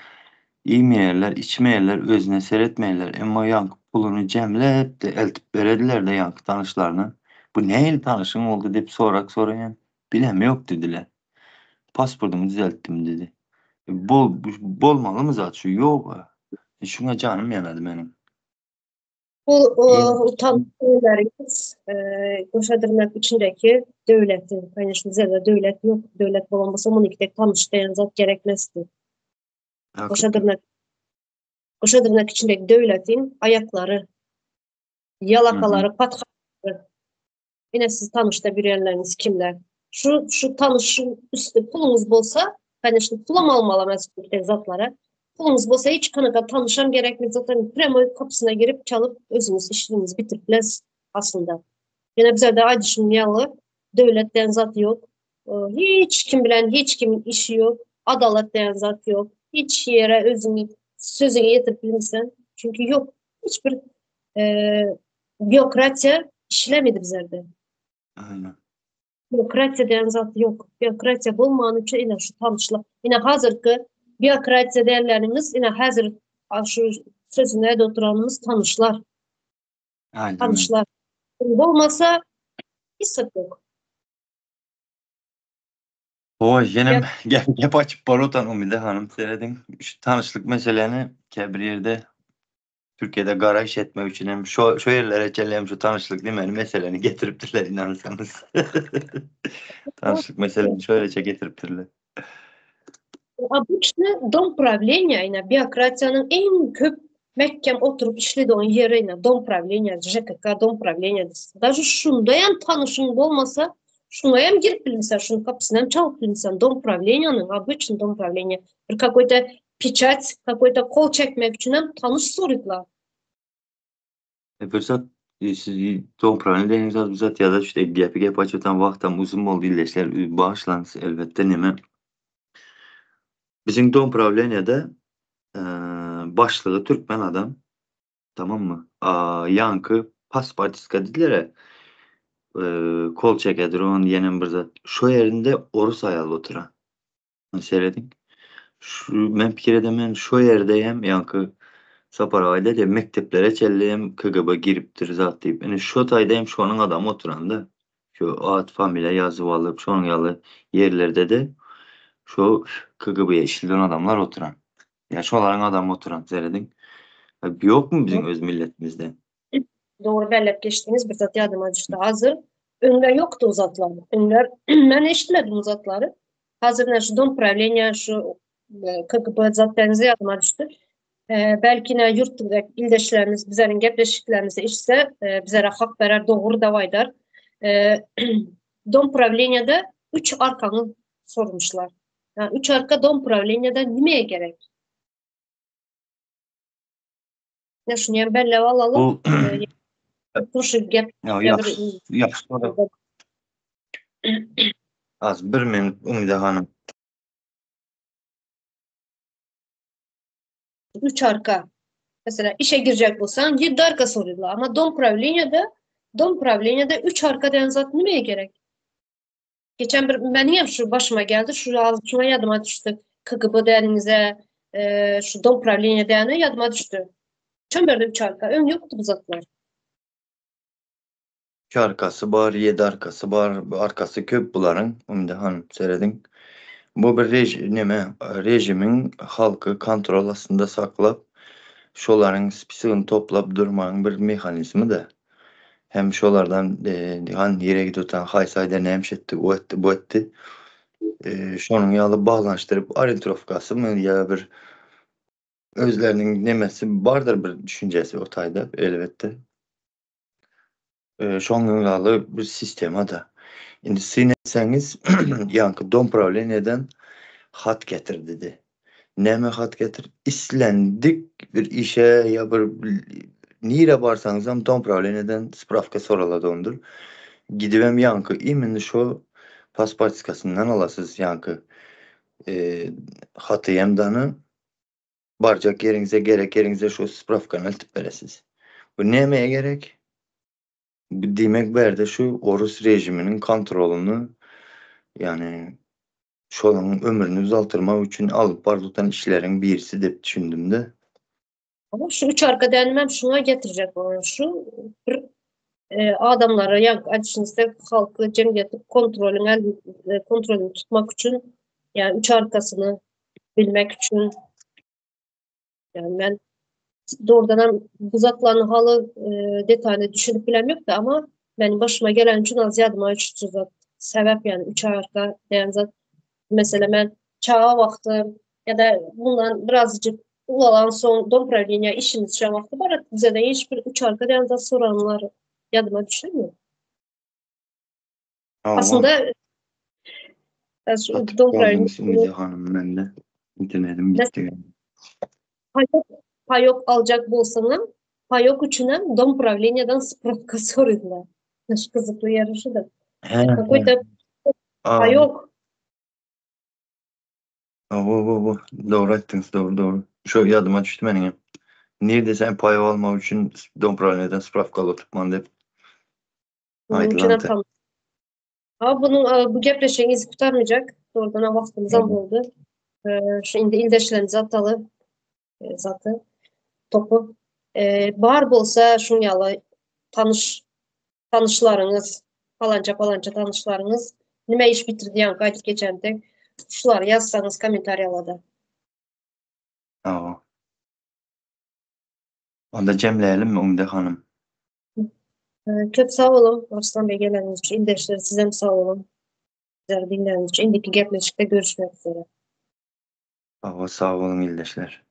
Iýmeýärler, içmeýärler, özüne seretmeýärler. Emma ýaňky puluny jemläp-de eltip berediler-de ýaňky tanyşlaryna. Bu nähili tanyşyň boldy diýip sorak soraýan. Bilemok diýdiler. Pasportymy düzeltdim diýdi. Bol, bolmalymy zat şu? Ýok. Şuňa janym ýanady meniň. Bu utanç goşa dyrnak içindeki döwleti, конечно, bizede döwlet ýok. Döwlet bolan bolsa muny tek tanyş diýen zat gerekmezdi. Goşa dyrnak goşa dyrnak içindeki döwletiň aýaklary, ýalakalary, pathalary. Ine siz tanyşda bilýänleriňiz kimler? Şu şu tanyşyň üsti puluňyz bolsa, конечно, pulam almaly emas bu zatlara. Puluňyz bolsa hiç kanaka tanyşam gerekmez, zaten prямой kapysyna girip çalyp özüňiz işiňizi bitirip bilersiz aslynda. Ýöne bizede aýdyşym ýaly döwlet diýen zat ýok. Hiç kim bilen hiç kimiň işi ýok. Adalat diýen zat ýok. Hiç ýere özüňi sözüňi ýetirip bilmesen. Çünki ýok. Hiç bir býokratiýa işlemedi bizlerde. Aynen. Býokratiýa diýen zat ýok. Býokratiýa bolmany üçin ine şu tanyşlyk. Ine hazirki býokratiýa diýenlerimiz ine häzir şu sözüne de oturanymyz tanyşlar. Aynen. Tanyşlar. Bolmasa hiç zat ýok. Oý, ýenem gep, gep açyp barotan Umide hanym serediň. Şu tanyşlyk meseleni käbir ýerde Türkiýede gara iş etmek üçin hem şo şo ýerlere çenli hem şu tanyşlyk diýmeli meseleni getiripdirler inansaňyz. Tanyşlyk meseleni şöýleçe getiripdirler. Obычny dom prawleniýa ine býokratiýanyň iň köp mäkkem oturyp işledigen ýeri ine dom prawleniýa JKK dom prawleniýa daže şunda hem tanyşyň bolmasa şuňa hem girip bilmesen şuň gapysyny hem çalyp bilmesen dom prawleniýanyň obычny dom prawleniýa bir kakoý-to peçat kakoý-to kol çekmek üçin hem tanyş soradylar. E bir zat e, siz dom prawleniýa diýen zat bir zat ýa-da işte gepi gep açyp wagtam uzun boldy ildeşler bagyşlaňyz elbetde neme Biziň dom prawleniýada başlygy türkmen adam. Tamammy? Ýaňky paspartiska diýdiler-ä. Kol çekedir on ýenem bir zat. Şo ýerinde orus aýal oturan. Serediň. Şu men pikir edemen şo ýerde hem ýaňky Sapar aga aýdýar mekdeplere çenli hem KGB giripdir zat diýip. Ine şo taýda hem şonuň adamy oturanda. Şu at familiýa ýazyp alyp şonuň ýaly ýerlerde-de şo KGB-ye işleden adamlar oturan. Ýa şolaryň adamy oturan serediň. Ýokmy biziň öz milletimizde? Dogry belläp geçdiňiz bir zat ýadyma düşdi. Hazir öňler ýokdy o zatlar. Öňler men eşitmedim o zatlary. Hazir ine şu dom prawleniýa şu KGB zat denizi ýadyma düşdi. Belki ne ýurt ildeşlerimiz bizleriň gepleşiklerimizi eşitse bizlere hak berer dogry da aýdar. Dom prawleniýada 3 arkany sormuşlar. Yani 3 arka dom prawleniýada nimeye gerek? Ne şunu hem belläp alalım. Bu Şu gep Ya ýagşy ýagşy Az bir minut Umide hanym. 3 arka. Mesela işe girecek bolsan 7 arka soruyorlar. Ama dom prawleniýada dom prawleniýada 3 arka diýen zat nimeye gerek? Geçen bir meniň hem şu başyma geldi. Şu şuna ýadyma düşdi. KGB däniňize. şu dom prawleniýe däne ýadyma düşdi. Çömerde üç arka, öň ýokdy bu zatlar. Üç arkasy bar, ýedi arkasy bar, arkasy köp bularyň, Umyda hanym serediň. Bu bir rež neme, režimiň halky kontrol astynda saklap, şolaryň spisigini toplap durmagyň bir mehanizmi-de. Hem şolardan han nirä gidip oturan, haýsy aýda näme iş etdi, o etdi, bu etdi. Şonuň ýaly baglanyşdyryp orientirowkasymy ýa bir özleriniň nemesi bardyr bir düşünjesi o taýda elbetde. Şonuň ýaly bir sistema-da. Indi syn etseňiz, ýaňky domprawleniýeden hat getir diýdi. Näme hat getir? Islendik bir işe ýa bir nirä barsaňyzam domprawleniýeden sprawka soraladondyr. Gidibem ýaňky imенно şo pasportskasyndan alasyz ýaňky haty hem dany Barjak ýeriňize, gerek ýeriňize şu sprawkany eltip beresiz. Bu nämeye gerek? Bu diýmek bärde şu orus režiminiň kontrolyny, ýagny şolaryň ömrüni uzaltyrmak üçin alyp barylýan işleriň birisi diýip düşündim-de. Ama şu üç arka dänimem şuňa getirjek bolan şu bir e, adamlara ýa aýdyşyňyzda halky jemgyýeti kontrolyň e, kontrolyny tutmak üçin ýa üç arkasyny bilmek üçin yani men doğrudan hem bu zatlaryň haly e, detaylı düşünip bilem ýokdy ama benim başıma gelen üçin az ýadyma düşdi zat. Sebäp yani üç arka diýen zat. Mesela men çaga wagtym ya da bundan birazcık ulalan soň dom prawleniýa işimiz düşen wagty bar bize de hiç bir üç arka diýen zat soranlar ýadyma düşenmi? Aslında şu dom prawleniýa hanym mende internetim gitdi. Paýok, paýok aljak bolsaňam, paýok üçinem dom prawleniýadan spravka soradylar. Şu gyzykly ýeri şudur. Какой-то paýok. Hawa, hawa, dogry aýtdyňyz, dogry, dogry. Şo ýadyma düşdi meniňem. Nirde sen paýok almak üçin dom prawleniýadan spravka alyp oturtman diýip. Aýdylan. Ha bunun bu gepleşigiň izi gutarmayacak. Doğrudan wagtymyzam boldy. Şu indi ildeşlerimiz ataly zaty topu. Bar bolsa şuň ýaly tanyş tanyşlaryňyz, palança palança tanyşlaryňyz nime iş bitirdi ýaňky aýdyp geçende şulary ýazsaňyz kommentariýalarda. Hawa. Onda jemläýelimmi Umyda hanym? Köp sag boluň Arslan Bey geleniňiz üçin. Ildeşler sizem sag boluň. Bizleri diňläniňiz üçin. Indiki gepleşikde görüşmek üzere. Hawa sag boluň ildeşler.